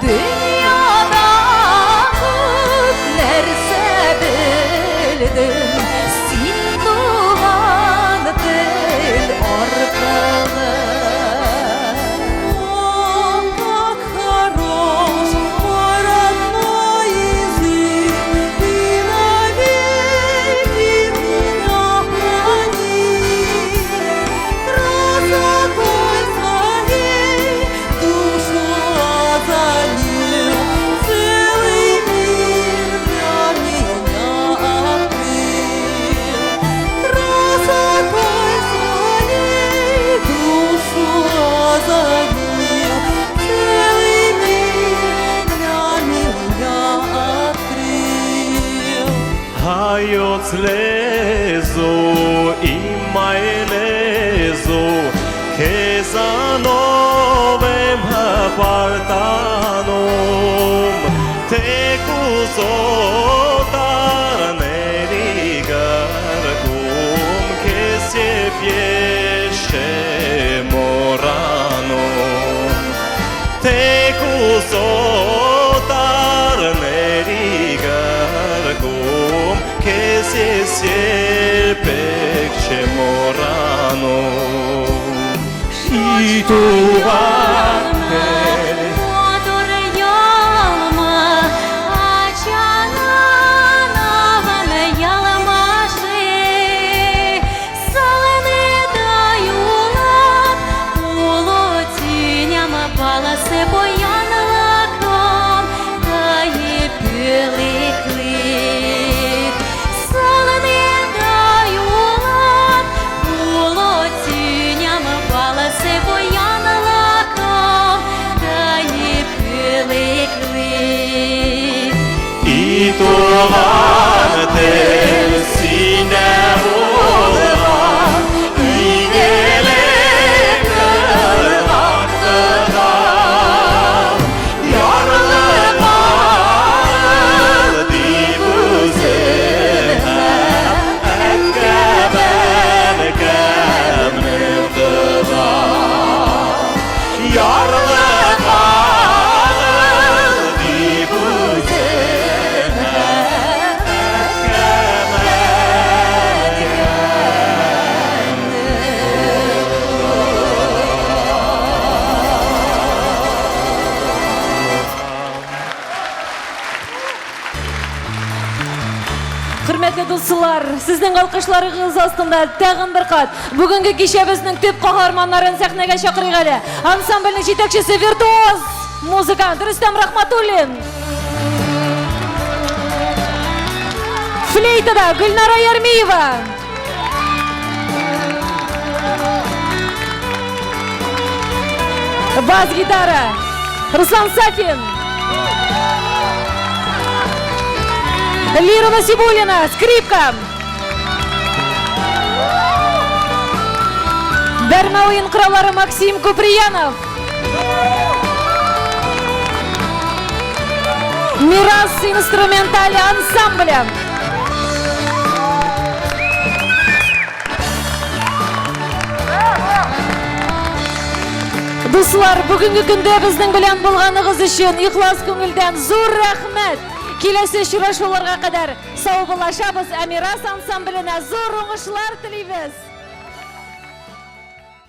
Дөньяда күп нәрсә белдем, син туган тел аркылы. О, как хорош мой родной язык, ты навеки меня храни. Красотой своей душу озарил, целый мир для меня открыл. Красотой своей душу озарил, целый мир для меня открыл. Հայոց լեզու իմ մայր լեզու, քեզանով եմ հպարտանում, թեկուզ օտարների գրկում, քեզ երբ ես չեմ մոռանում, թեկուզ օտարների գրկում, քեզ ես երբեք չեմ մոռանում։ Ի туған тел, Матур ялма, ачананавын ялмашы. Салыны даюлап, улу тӱням паласе поянлыкым, тайы пӧлеклет. Салыны даюлап, улу тӱням паласе поянлыкым, тайы пӧлеклет. И туған тел сине булган, игелек кылган, ярлыкагыз дип үзеңә, әткәм-әнкәмнең кылган. Ярлыкагыз дип үзеңә, Хөрмәтле дуслар, сезнең алкышларыгыз астында тагын бер кат бүгенге кичәбезнең төп каһарманнарын сәхнәгә чакырыйк әле. Ансамбльнең җитәкчесе виртуоз музыкант Рөстәм Рахматуллин. Флейтада Гөлнара Ярмиева. Бас-гитара Руслан Сафин. Лира Насибуллина, скрипка. Бәрмә уен кораллары Максим Куприянов. Мирас инструменталь ансамбля. Дуслар, бүгенге көндә безнең белән булганыгыз өчен ихлас күңелдән зур рәхмәт. Киләсе очрашуларга кадәр саубуллашабыз. Ә Мирас ансамбленә зур уңышлар телибез.